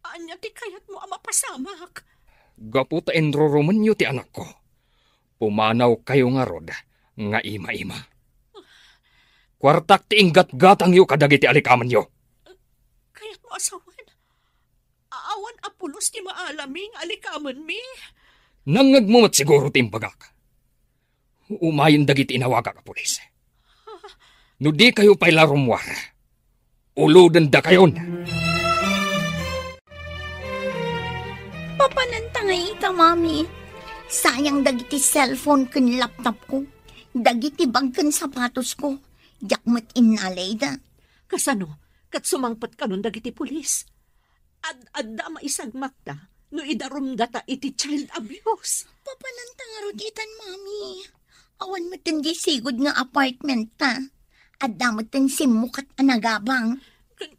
Ania ti kayatmo a mapasamak? Gapu ta inrurumenyo ti anakko, pumanawkayo ngarud nga ima-ima. Kuartak ti inggatgatangyo kadagiti alikamenyo. Kayatmo a sawen? Awan a pulos ti maalami nga alikamenmi? Nangngegmo met siguro ti imbagak. Umayen dagiti inawagak a pulis. No dikayo pay la rummuar, ulodendakayon. Papananta ngay ita, Mami. Sayang dagiti cellphone ken laptop ko. Dagiti bag ken sapatos ko. Diak met innalay da. Kasano? Ket sumangpet kanon dagiti pulis? Ad-adda a maisagmakda no idarumdata iti child abuse. Papananta ngarud itan, Mami. Awan met diay sigud nga apartment ta. Adda met simmukot a nagabang. Ken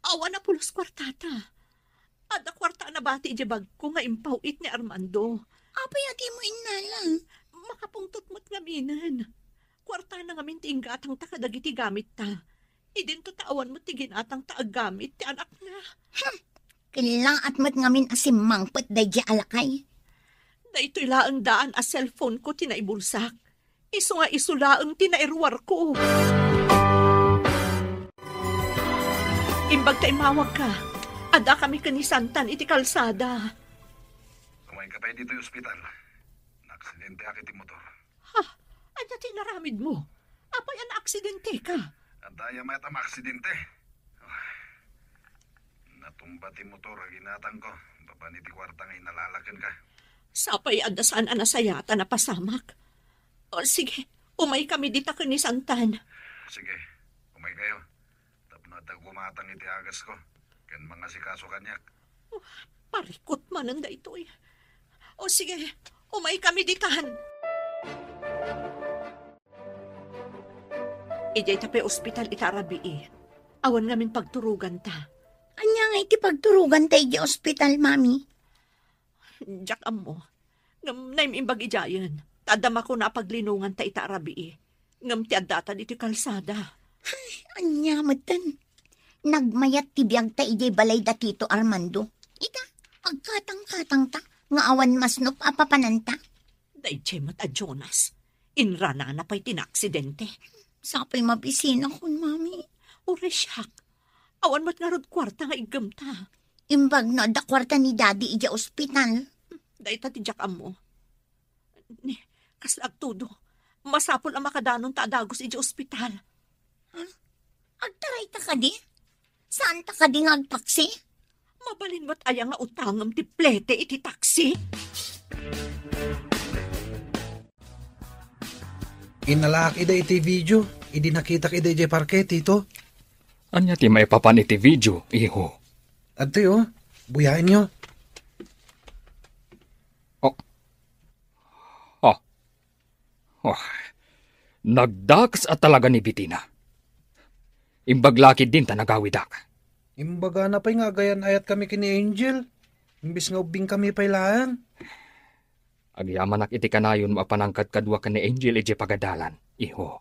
awan a pulos kuartata. Adda kuarta a nabati idiay bagko nga impaw-it ni Armando. Apay a dimo innala? Makapungtot met ngaminen. Kuartana ngamin ti inggatangta kadagiti gamitta. Idinto ta awan met ti ginatangta a gamit ti anakna. Hmm. Kinlaat met ngamin a simmangpet daydiay a lakay. Daytoy laeng daan a cellphone ko ti naibulsak. Isu nga isu laeng ti nairuarko. Imbag ta immawagka, addakami ken ni Santan iti kalsada. Umayka pay ditoy ospital. Naaksidente ak iti motor. Ha? Ania ti inaramidmo? Apay a naaksidenteka? Adda aya met a maaksidente. Natumba ti motor a ginatangko babaen iti kuarta nga inalala kenka. Sapay adda saan a nasayaat a napasamak. O, sige, umaykami dita ken ni Santan. Sige, umaykayo. Tapno adda gumatang iti agasko ken mangasikaso kaniak. Oh, parikut manen daytoy. O sige, umaykami ditan. Idiay ta pay ospital ita a rabii. Awan ngamin pagturoganta. Ania ngay ti pagturoganta idiay ospital, Mami? Diak ammo. Ngem naim-imbag idiayen, ta adda makuna a paglinonganta ita a rabii. Ngem ti addata ditoy kalsada. Ay, ania metten? Nagmayat ti biagta idiay balay da Tito Armando. Ita, agkatang-katangta nga awan masnop a papananta. Daydiay met a Jonas. Inranana pay ti naaksidente. Sapay mabisinakon, Mami. Uray siak. Awan met ngarud kuarta nga iggemta. Imbag no adda kuarta ni Daddy idiay ospital. Dayta ti diak ammo. Ni, kasla agtudo. Masapul a makadanonta a dagus idiay ospital. Ha? Agtarayta kadi? Saanta kadi nga agtaksi? Mabalin met aya nga utangem ti plete iti taksi? Inalaak ida iti video, idi nakitak ida idiay parke, Tito. Ania ti maipapan iti video, iho? Adtoy, oh. Buyaenyo. Oh. Oh. Oh. Nagdakes a talaga ni Bitina. Imbag la ketdin ta nagawidak. Imbagana pay nga agayan-ayatkami ken ni Angel. Imbes nga ubbingkami pay laeng. Agyamanak iti kanayonmo a panangkadkadua ken ni Angel idiay pagadalan, iho.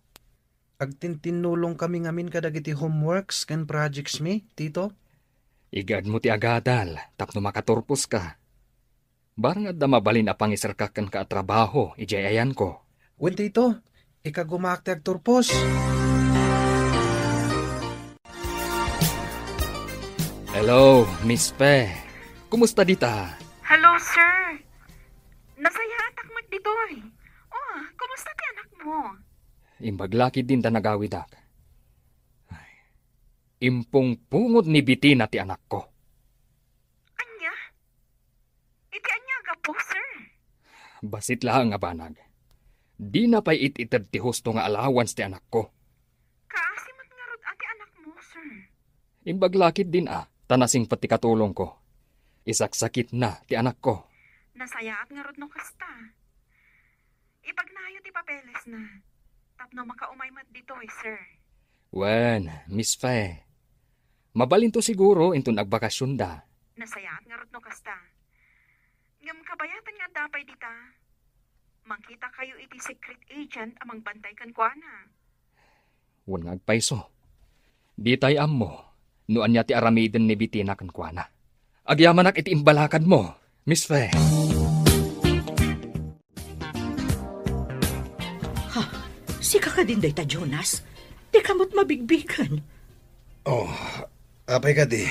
Agtintinnulongkami ngamin kadagiti homeworks ken projects mi, Tito. Igaedmo ti agadal tapno makaturposka. Barang adda mabalin a pangiserkak kenka a trabaho idiay ayanko. Wen, Tito, ikagumaak ti agturpos. Hello, Miss Fe. Kumusta dita? Hello, sir. Nasayaatak met ditoy. Oh, kumusta ti anakmo? Imbag la ketdin ta nagawidak. Ay, impungpungot ni Bitina ti anakko. Ania? Iti ania a gapu, sir? Bassit laeng a banag. Dina pay it-ited ti husto nga allowance ti anakko. Kaasi met ngarud a ti anakmo, sir. Imbag la ketdin a, ta nasingpet ti katulongko. Isaksakitna ti anakko. Nasayaat ngarud no kasta. Ipagnayo ti papelesna tapno makaumay met ditoy, sir. Wen, Miss Fe. Mabalinto siguro inton agbakasionda. Nasayaat ngarud no kasta. Ngem kabayatan nga adda pay dita, mangkitakayo iti secret agent a mangbantay kenkuana. Wen nga agpayso. Ditay ammo no ania ti aramiden ni Bitina kenkuana. Agyamanak iti imbalakadmo, Miss Fe. Ha? Sika kadin dayta, Jonas? Dika met mabigbigen. Oh, apay kadi?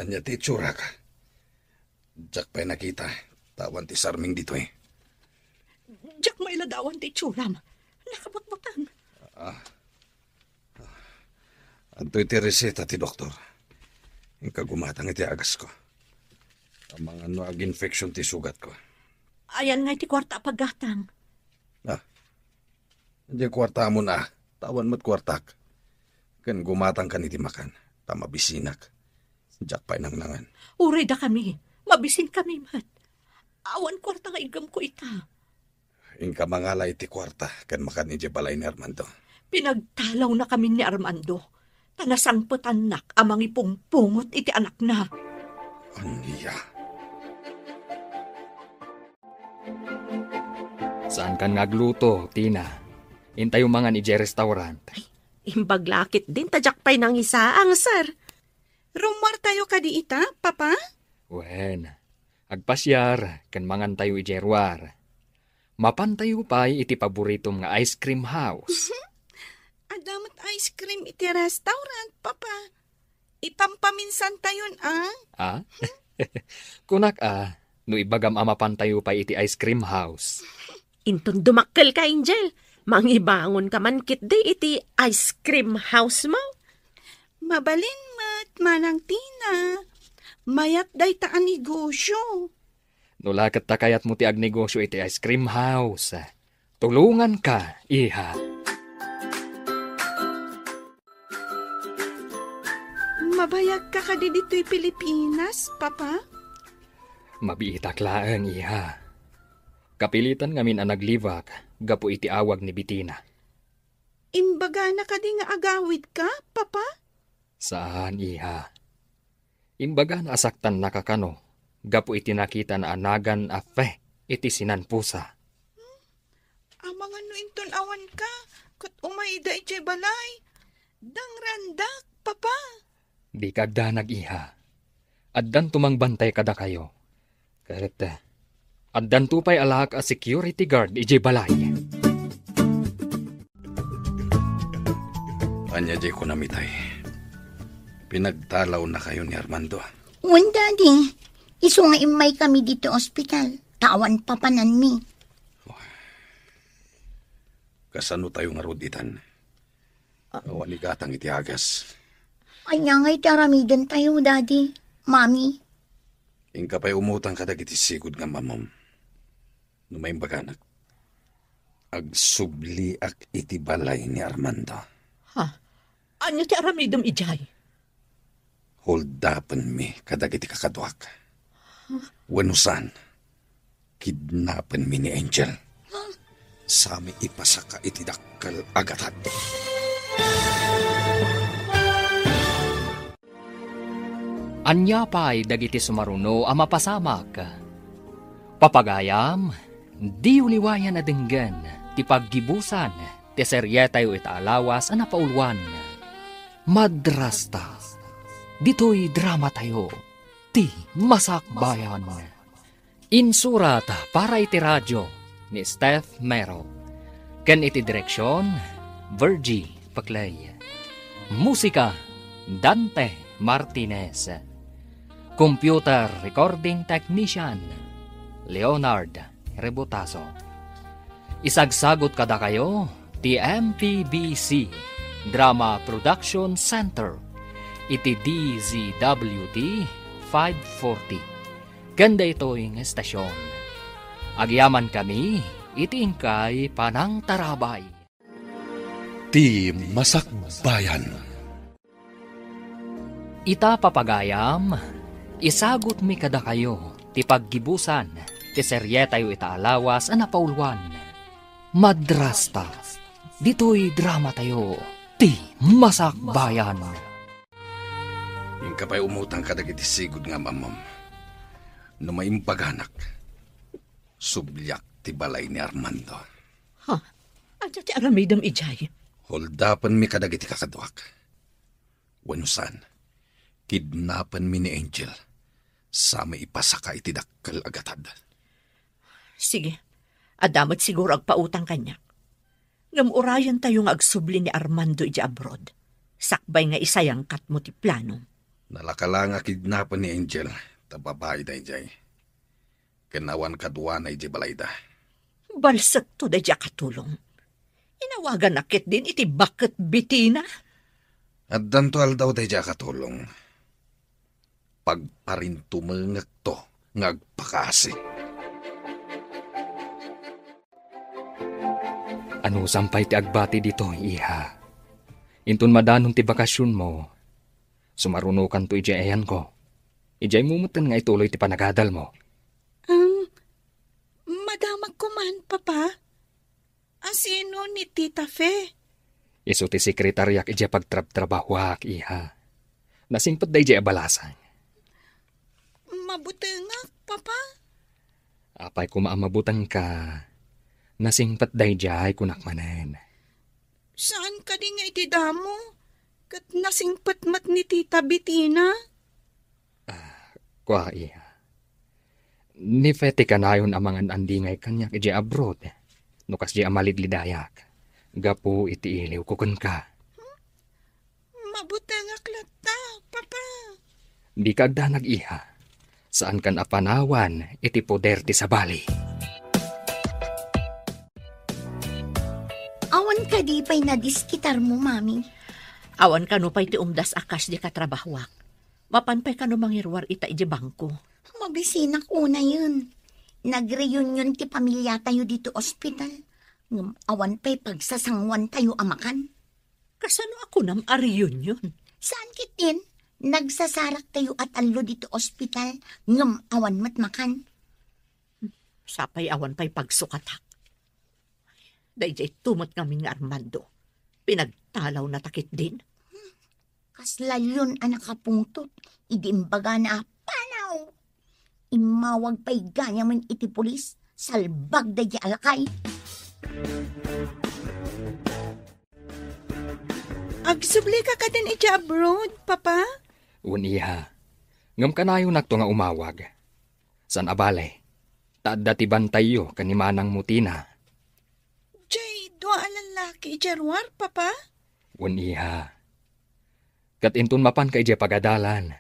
Ania ti itsurak? Diak pay nakita, ta awan ti sarming ditoy. Diak mailadawan ti itsuram. Nakabutbuteng. Ah. Adtoy ti reseta ti doktor. Inka gumatang iti agasko. Amangan no ag-infection ti sugatko. Ayan nga iti kuarta a paggatang. Ah. Diay kuartamon a, ta awan met kuartak. Ken gumatangkan iti makan, ta mabisinak. Diak pay nangnangan. Uray dakami, mabisinkami met. Awan kuarta nga iggemko ita. Inka mangala iti kuarta ken makan idiay balay ni Armando. Pinagtalawnakamin ni Armando, ta nasangpetannak a mangipungpungot iti anakna. Ania? Saankan nga agluto, Tina. Intayo mangan idiay restaurant. Imbag la ketdin ta diak pay nangisaang, sir. Rummuartayo kadi ita, Papa? Wen, agpasiar ken mangantayo idiay ruar. Mapantayo pay iti paboritom nga ice cream house. Adda met ice cream iti restaurant, Papa. Ipampaminsantayon, a? A? Kunak a, no ibagam a mapantayo pay iti ice cream house. Inton dumakkelka, Angel, mangibangonka man ketdi iti ice cream house mo. Mabalin met, Manang Tina. Mayat dayta a negosyo. No la ket ta kayatmo ti agnegosyo iti ice cream house, tulonganka, iha. Mabayagka kadi ditoy Pilipinas, Papa? Mabiitak laeng, iha. Kapilitan ngamin a naglibak gapu iti awag ni Betina. Imbagana kadi nga agawidka, Papa? Saan, iha. Imbagana a saktannaka kano gapu iti nakitana a nagan a fe iti sinanpusa. Amangan no inton awanka, ket umayda idiay balay. Dangrandak, Papa. Dika agdanag, iha. Addanto mangbantay kadakayo. Ket, eh, addanto pay alaak a security guard idiay balay. Ania diay kunam itay? Pinagtalawnakayo ni Armando? Wen, Daddy. Isu nga immaykami ditoy ospital, ta awan papananmi. Kasano tayo ngarud itan? Awan igatang iti agas. Ania nga iti aramidentayo, Daddy, Mami? Inka pay umutang kadagiti sigud nga ammom. No maimbaganak, agsubliak iti balay ni Armando. Ha? Ania ti aramidem idiay? Holdapenmi kadagiti kakaduak. Wenno saan, kidnapenmi ni Angel. Sami ipasaka iti dakkel a gatad. Ania pay dagiti sumaruno a mapasamak? Papagayam, diyo liwayan a denggen ti paggibusan ti serietayo ita a lawas a napauluan. Madrasta. Ditoy dramatayo, ti Masakbayan. Insurat para iti radio ni Steph Mero, ken iti direksion, Virgie Paclay. Musika, Dante Martinez. Computer recording technician, Leonard Rebotazo. Isagsagut kadakayo ti M P B C Drama Production Center iti D Z W T five forty. Ken daytoy nga estasion, agyamankami iti inkay panangtarabay. Ti Masakbayan. Ita, papagayam, isagutmi kadakayo ti paggibusan ti serietayo ita a lawas a napauluan. Madrasta, ditoy dramatayo, ti Masakbayan. Inka pay umutang kadagiti sigud nga ammom. No maimbaganak, subliak ti balay ni Armando. Ha? Ania ti aramidem idiay? Holdapenmi kadagiti kakaduak. Wenno saan, kidnapenmi ni Angel. Sami ipasaka iti dakkel a gatad. Sige, adda met siguro agpautang kaniak. Ngem urayentayo nga agsubli ni Armando idiay abroad. Sakbay nga isayangkatmo ti planom. Nalaka la nga kidnapen ni Angel, ta babai daydiay. Ken awan kaduana idiay balayda. Balsekto daydiay a katulong. Inawaganak ketdin iti baket Betina. Addanto aldaw daydiay a katulong. Pagparintumengekto nga agpakaasi. Anusam pay ti agbati ditoy, iha. Inton madanon ti bakasionmo, sumarunokanto idiay ayanko. Idiaymo metten nga ituloy ti panagadalmo. Um, madamakko man, Papa. Asino ni Tita Fe? Isu ti sekretariak idiay pagtrabtrabahuak, iha. Nasingpet daydiay a balasang. Mabutengak, Papa? Apay koma a mabutengka, nasingpet daydiay, kunak manen. Saan kadi nga iti damo? Ket nasingpet met ni Tita Betina? Ah, kua, iha. Ni Fe ti kanayon a mangan-andingay kaniak idiay abroad, no kasdiay a malidlidayak, gapu iti iliwko kenka. Mabutengak latta, Papa. Dika agdanag, iha. Saankan a panawan iti poder ti sabali. Awan kadi pay nadiskitarmo, Mami? Awan kano pay ti umdas a cash di katrabahuak. Mapan pay kano mangiruar ita iti bangko? Mabisinak unayen. Nagreunion ti pamiliatayo dito ospital. Ngem awan pay pagsasanguantayo a makan. Kasano a kunam a reunion? Saan ketdin? Nagsasaraktayo a tallo dito ospital, ngem awan met makan. Sapay awan pay pagsukatak. Daydiay tumet ngamin nga Armando. Pinagtalawna ta ketdin. Kasla leon a nakapungtot idi imbagana a panaw. Immawag pay gayam iti pulis, salbag daydiay a lakay. Agsublika kadin iti abroad, Papa? Wen, iha. Ngem kanayonakto nga umawag. Saan a bale, ta adda ti bantayyo ken ni manangmo Tina. Diay dua a lallaki idiay ruar, Papa? Wen, iha. Ket inton mapanka idiay pagadalan,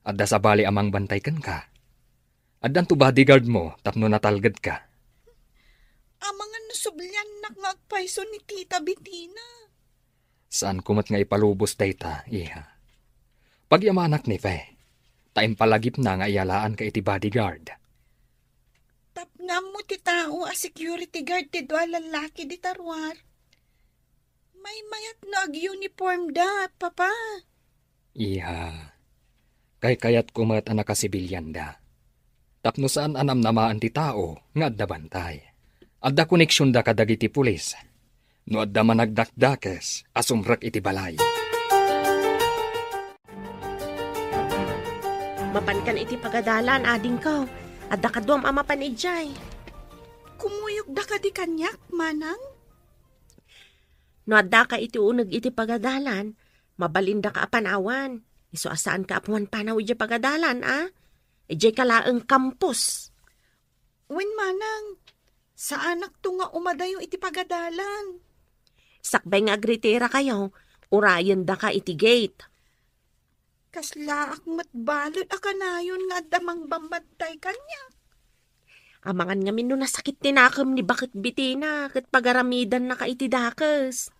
adda sabali a mangbantay kenka. Addanto bodyguard mo tapno natalgedka. Amangan no subliannak nga agpayso ni Tita Betina. Saanko met nga ipalubos dayta, iha. Pagyamanak ni Fe, ta impalagipna nga iyalaanka iti bodyguard. Tapno ammo ti tao a security guard ti dua a lallaki dita ruar. Maymayat no ag-uniformda, Papa. Iha, kaykayatko met a nakasibilianda. Tapno saan a namnamaen ti tao nga adda bantay. Adda koneksionda kadagiti pulis. No adda managdakdakes a sumrek iti balay. Mapankan iti pagadalan, adingko. Adda kaduam a mapan idiay. Kumuyogda kadi kaniak, manang? No addaka iti uneg iti pagadalan, mabalindaka a panawan. Isu a saanka a pumanpanaw idiay pagadalan, a? Idiayka laeng kampus. Wen, manang, saanakto nga umadayo iti pagadalan. Sakbay nga agritirakayo, urayendaka iti gate. Kaslaak met balud a kanayon nga adda mangbambantay kaniak. Amangan ngamin no nasakit ti nakem ni baket Betina ket pagaramidannaka iti dakes.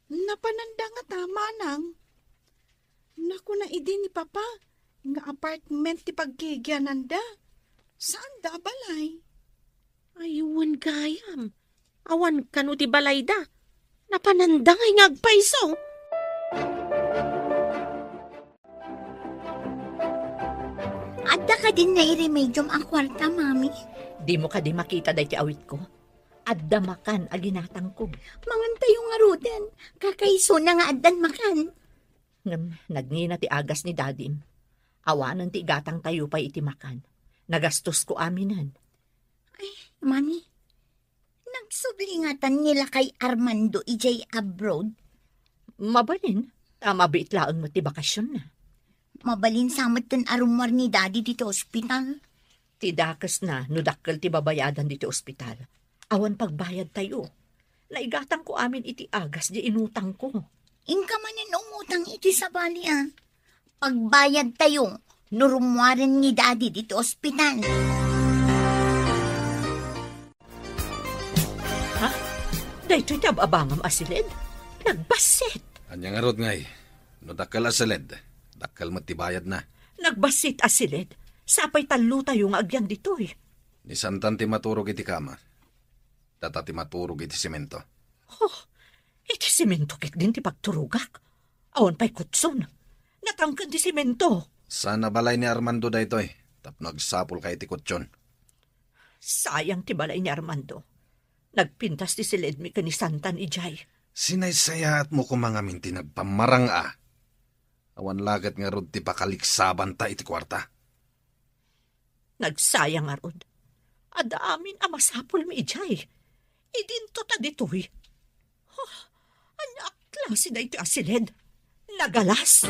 Napananda ngata, manang? Nakuna idi ni Papa nga apartment ti paggigiananda. Saanda a balay? Ay, wen gayam. Awan kano ti balayda. Napananda ngay nga agpayso. Adda kadin nairemediom a kuarta, Mami? Dimo kadi makita daytoy awitko? Adda makan a ginatangko. Mangantayo ngaruden. Kakaisuna nga addan makan. Ngem nagngina ti agas ni Dadim. Awanen ti igatangtayo pay iti makan. Nagastosko aminen. Ay, Mami, nagsubli ngatan ni lakay Armando idiay abroad? Mabalin, ta mabiit laeng met ti bakasionna. Mabalin sa metten a rummuar ni Daddy ditoy ospital? Ti dakesna no dakkel ti babayadan ditoy ospital. Awan pagbayadtayo. Naigatangko amin iti agas diay inutangko. Inka manen umutang iti sabali a. Pagbayadtayo no rummuaren ni Daddy ditoy ospital. Ha? Daytoy ti ab-abangam a siled? Nagbassit! Ania ngarud ngay? No dakkel a siled, dakkel met ti bayadna. Nagbassit a siled? Sapay tallotayo nga agyan ditoy. Ni Santan ti maturog iti kama. Data ti maturog iti semento. Oh, iti semento ketdin ti pagturogak. Awan pay kutson. Natangken ti semento. Sana balay ni Armando daytoy, tapno agsapulka iti kutson. Sayang ti balay ni Armando. Nagpintas ti siledmi ken ni Santan idiay. Sinaysayaatmo koma ngamin ti nagpammarang a. Awan laket ngarud ti pakaliksabanta iti kuarta. Nagsayang ngarud. Adda amin a masapulmi idiay. Idinto ta ditoy. Huh, ania a klase daytoy a siled? Nagalas?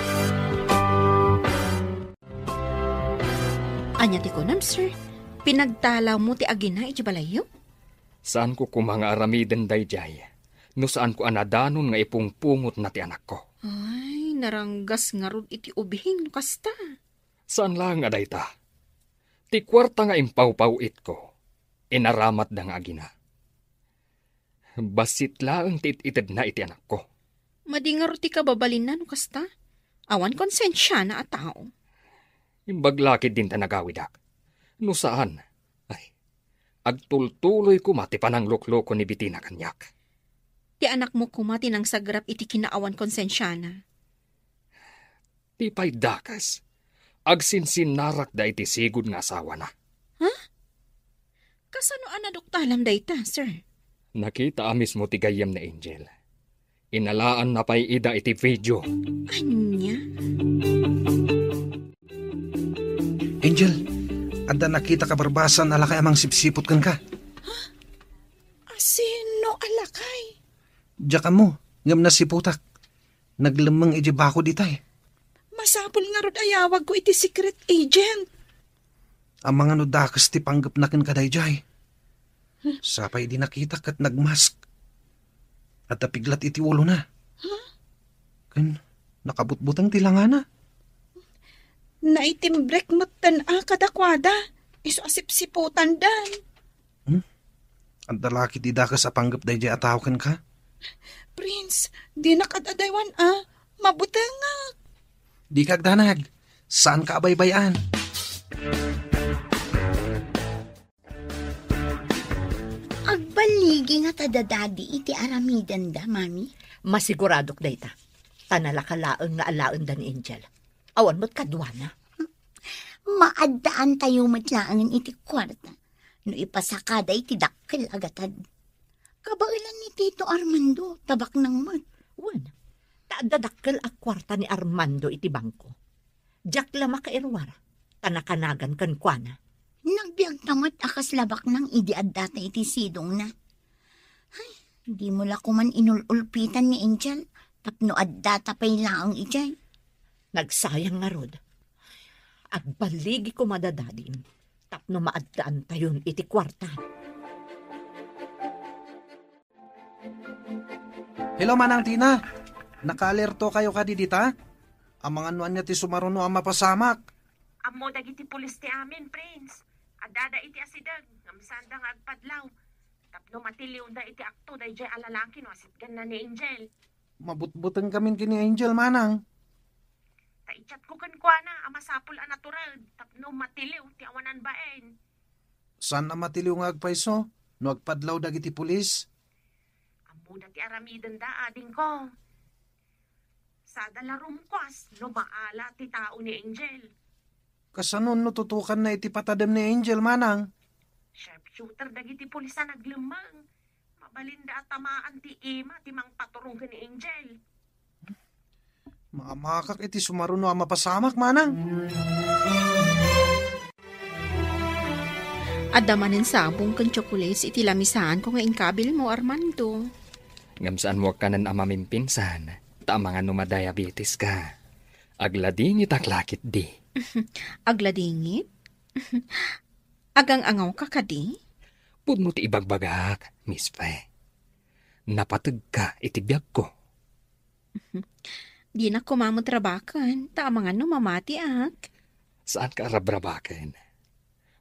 Ania ti kunam, sir? Pinagtalawmo ti agina iti balayyo? Saanko koma nga aramiden daydiay no saanko a nadanon nga ipungpungotna ti anakko. Ay, naranggas ngarud iti ubing no kasta. Saan laeng a dayta. Ti kuarta nga impawpaw-itko, inaramatda nga agina. Bassit laeng ti it-itedna iti anakko. Madi ngarud ti kababalinna no kasta. Awan konsensiana a tao. Imbag la ketdin ta nagawidak. No saan, ay, agtultuloy koma ti pananglukloko ni Betina kaniak. Ti anakmo koma ti nangsagrap iti kinaawan konsensiana. Ti pay dakes, agsinsinnarakda iti sigud nga asawana. Ha? Kasano a naduktalam dayta, sir? Nakita a mismo ti gayyem ni Angel. Inalaanna pay ida iti video. Ania? Angel, adda nakita ka barbasan a lakay a mangsipsipot kenka. A sino a lakay? Diak ammo, ngem nasiputak. Naglemmeng idiay bakod itay. Masapul ngarud a yawagko iti secret agent. Amangan no dakes ti panggepna kenka daydiay. Sapay idi nakitak ket nagmask. Adda piglat iti ulona. Huh? Ken nakabutbuteng ti langana. Naitimbrek metten a kadakuada. Isu a sipsiputandan. Hmm? Adda la ketdi dakes a panggep daydiay a tao kenka? Prince, dinak ad-adaywan a. Mabutengak. Dika agdanag. Saanka a baybay-an. Agballigi ngata da Daddy iti aramidenda, Mami? Masiguradok dayta. Ta nalaka laeng nga alaenda ni Angel. Awan met kaduana. Maaddaantayo met laengen iti kuarta no ipasakada iti dakkel a gatad. Kabaelan ni Tito Armando, tabaknang met. Wen, ta adda dakkel a kuarta ni Armando iti bangko. Diak la makairuar, ta nakanagan kenkuana. Nagbiagta met a kasla baknang idi addata iti sidongna. Ay, dimo la koman inul-ulpitan ni Angel tapno addata pay laeng idiay. Nagsayang ngarud. Agballigi koma da Dadim tapno maaddaantayon iti kuarta. Hello, Manang Tina. Nakaalerto kayo kadi dita? Amangan no ania ti sumaruno a mapasamak. Ammo dagiti pulis ti amin, Prince. Addada iti asideg, ngem saanda nga agpadlaw. Tapno matiliwda iti akto daydiay a lalaki no asitganna ni Angel. Mabutbuteng kamin ken ni Angel, Manang. Ta i-chatko kenkuana a masapul a natured tapno matiliw ti awanan bain. Saan a matiliw nga agpayso no agpadlaw dagiti pulis? Ammoda ti aramidenda, adingko. Sada la rumkuas no maala ti tao ni Angel. Kasano no tutukanna iti patadem ni Angel, Manang? Sharpshooter dagiti pulis a naglemmeng. Mabalinda a tamaan ti ima ti mangpaturong ken ni Angel. Maamakak iti sumaruno a mapasamak, Manang. Adda manen sabong ken tsokolate iti lamisaanko nga inkabilmo, Armando. Ngem saanmo a kanen a mamimpinsan, ta amangan no madiabetes ka. Agladingitak la ketdi. Agladingit? Agang-angawka kadi? Pudno ti ibagbagak, Miss Fe. Napategka iti biagko. Dinak koma met rabaken, ta amangan no mamatiak. Saanka a rabrabaken.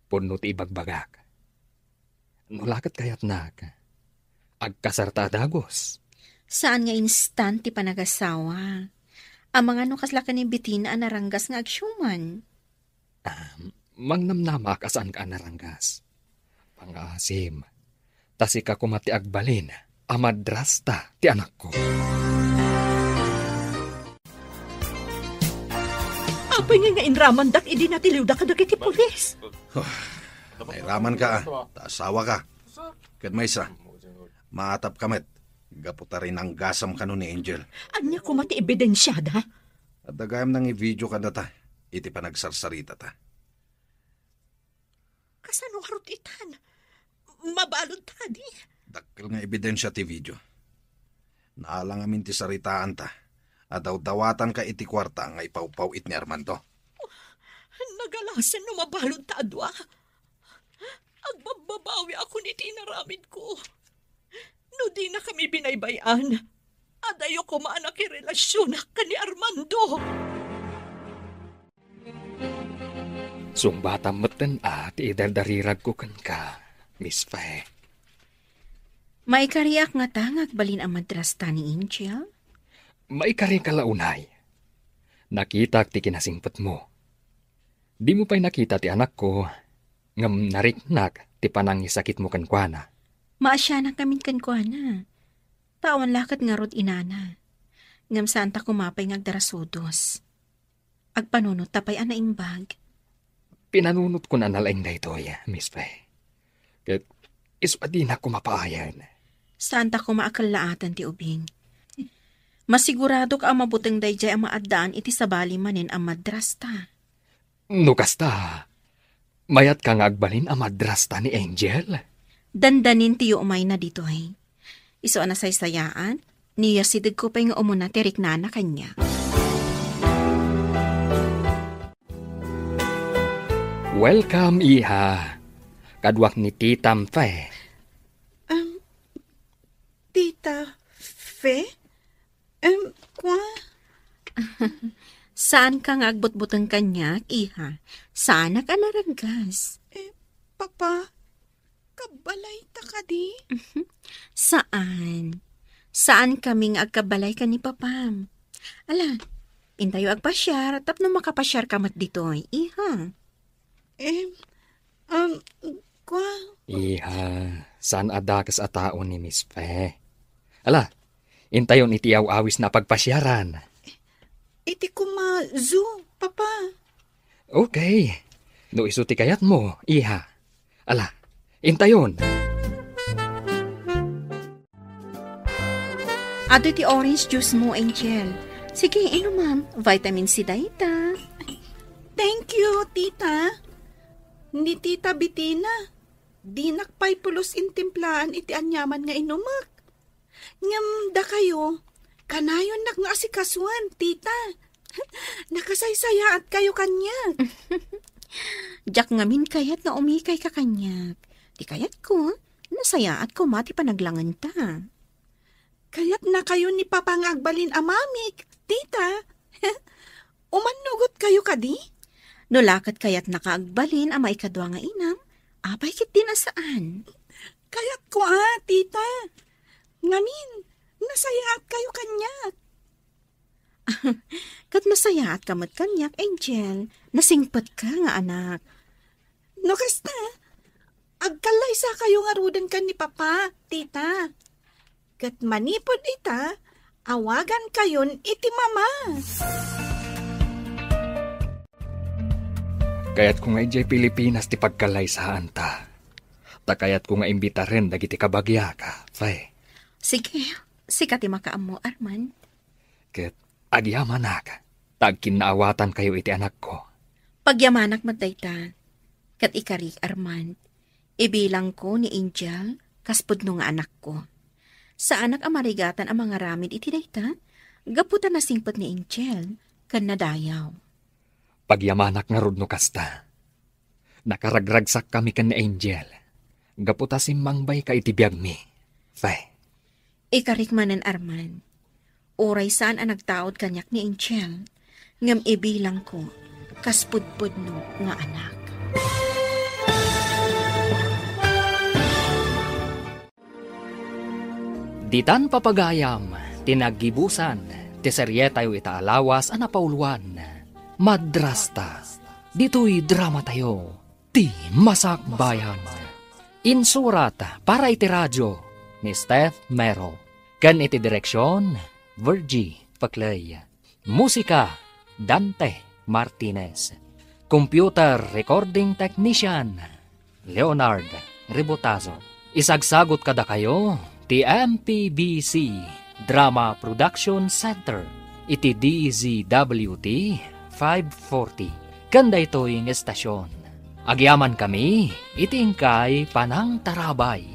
Pudno ti ibagbagak. No la ket kayatnak, agkasarta a dagus. Saan nga instant ti panagasawa. Amangan no kasla ken ni Betina a naranggas nga agsiuman. Ah, mangnamnamaak a saanka a naranggas. Pangaasim, ta sika koma ti agbalin a madrasta ti anakko. Apay ngay nga inramandak idi natiliwda kadagiti pulis? Nairamanka, ah, ta asawaka. Ket maysa, Maatapka met, gapu ta rinanggasam kano ni Angel. Ania koma ti ebidensiada? Adda gayam nangivideo kadata iti panagsarsaritata. Kasano ngarud itan? Mabalud kadi? Dakkel nga ebidensia ti video. Naala ngamin ti saritaanta a dawdawatanka iti kuarta nga ipawpawit ni Armando. Nagalasen no mabalud ta a dua. Agbabbabawi ako iti inaramidko. No dina kami binaybay-an, adayo koma a nakirelasionak ken ni Armando. Sungbatam metten a ti idardariragko kenka, Miss Faye. Maikariak ngata nga agbalin a madrasta ni Angel? Maikarika la unay. Nakitak ti kinasingpetmo. Dimo pay nakita ti anakko, ngem nariknak ti panangisakitmo kenkuana. Maasianak ngamin kenkuana. Ta awan la ket ngarud inana. Ngem saanta koma pay nga agdarasudos. Agpanunot ta pay a naimbag. Pinanunotkon a nalaing daytoy, Miss Faye. Ket isu a dinak koma paayen. Saanta koma a kellaatan ti ubing. Masiguradok a mabuteng daydiay a maaddaan iti sabali manen a madrasta. No kasta, mayatka nga agbalin a madrasta ni Angel? Dandanin ti yumayna ditoy. Isu a nasaysayaat, ni asidegko pay nga umuna ti riknana kaniak. Welcome, iha. Kaduak ni Tita Fe. Um, Tita Fe? Em, kua? Saanka nga agbutbuteng kaniak, iha. Saanak a naraggas. Eh, Papa, kabbalayta kadi? Saan. Saan kami nga agkabbalay ken ni Papam. Ala, intayo agpasiar tapno makapasiarka met ditoy, iha. Em, um, kua? Iha, saan a dakes a tao ni Miss Fe. Ala, intayon iti aw-awisna a pagpasiaran. Iti koma zoo, Papa. Okay. No isu ti kayatmo, iha. Ala, intayon. Adu ti orange juice mo, Angel. Sige, inumam. Vitamin C dayta. Thank you, tita. Ni Tita Bitina, dinak pay pulos intimplaan iti aniaman nga inumek. Ngem dakayo, kanayonnak nga asikasuen, tita. Nakasaysayaatkayo kaniak. Diak ngamin kayat nga umikayka kaniak. Ti kayatko, nasayaat koma ti panaglangenta. Kayatnakayo ni Papa nga agbalin a mamik, tita. Umannugotkayo kadi? No la ket kayatnaka agbalin a maikadua nga inam, apay ketdin a saan? Kayatko a, tita. Ngamin, nasayaatkayo kaniak. Ket nasayaatka met kaniak, Angel. Nasingpetka nga anak. No kasta, agkallaysakayo ngaruden ken ni Papa, tita. Ket manipud ita, awagankayon iti Mama. Kayatko nga idiay Pilipinas ti pagkallaysaanta. Ta kayatko nga imbitaren dagiti kabagiak, Fe. Sige, sika ti makaammo, Arman. Ket agyamanak, ta agkinnaawatankayo iti anakko. Pagyamanak met dayta. Ket ikarik, Arman, ibilangko ni Angel kas pudno nga anakko. Saanak a marigatan a mangaramid iti dayta, gapu ta nasingpet ni Angel ken nadayaw. Pagyamanak ngarud no kasta. Nakaragragsakkami ken ni Angel, gapu ta simmangbayka iti biagmi, Fe. Ikarik manen, Arman. Uray saan a nagtaud kaniak ni Angel, ngem ibilangko kas pudpudno nga anak. Ditan papagayam ti naggibusan ti serietayo ita a lawas a napauloan, Madrasta. Ditoy dramatayo, ti Masakbayan. Insurat para iti radio ni Steph Mero, ken iti direksion, Virgie Paclay. Musika, Dante Martinez. Computer recording technician, Leonard Rebotazo. Isagsagot kadakayo ti M P B C Drama Production Center iti D Z W T five forty. Ken daytoy nga estasion, agyamankami iti inkay panangtarabay.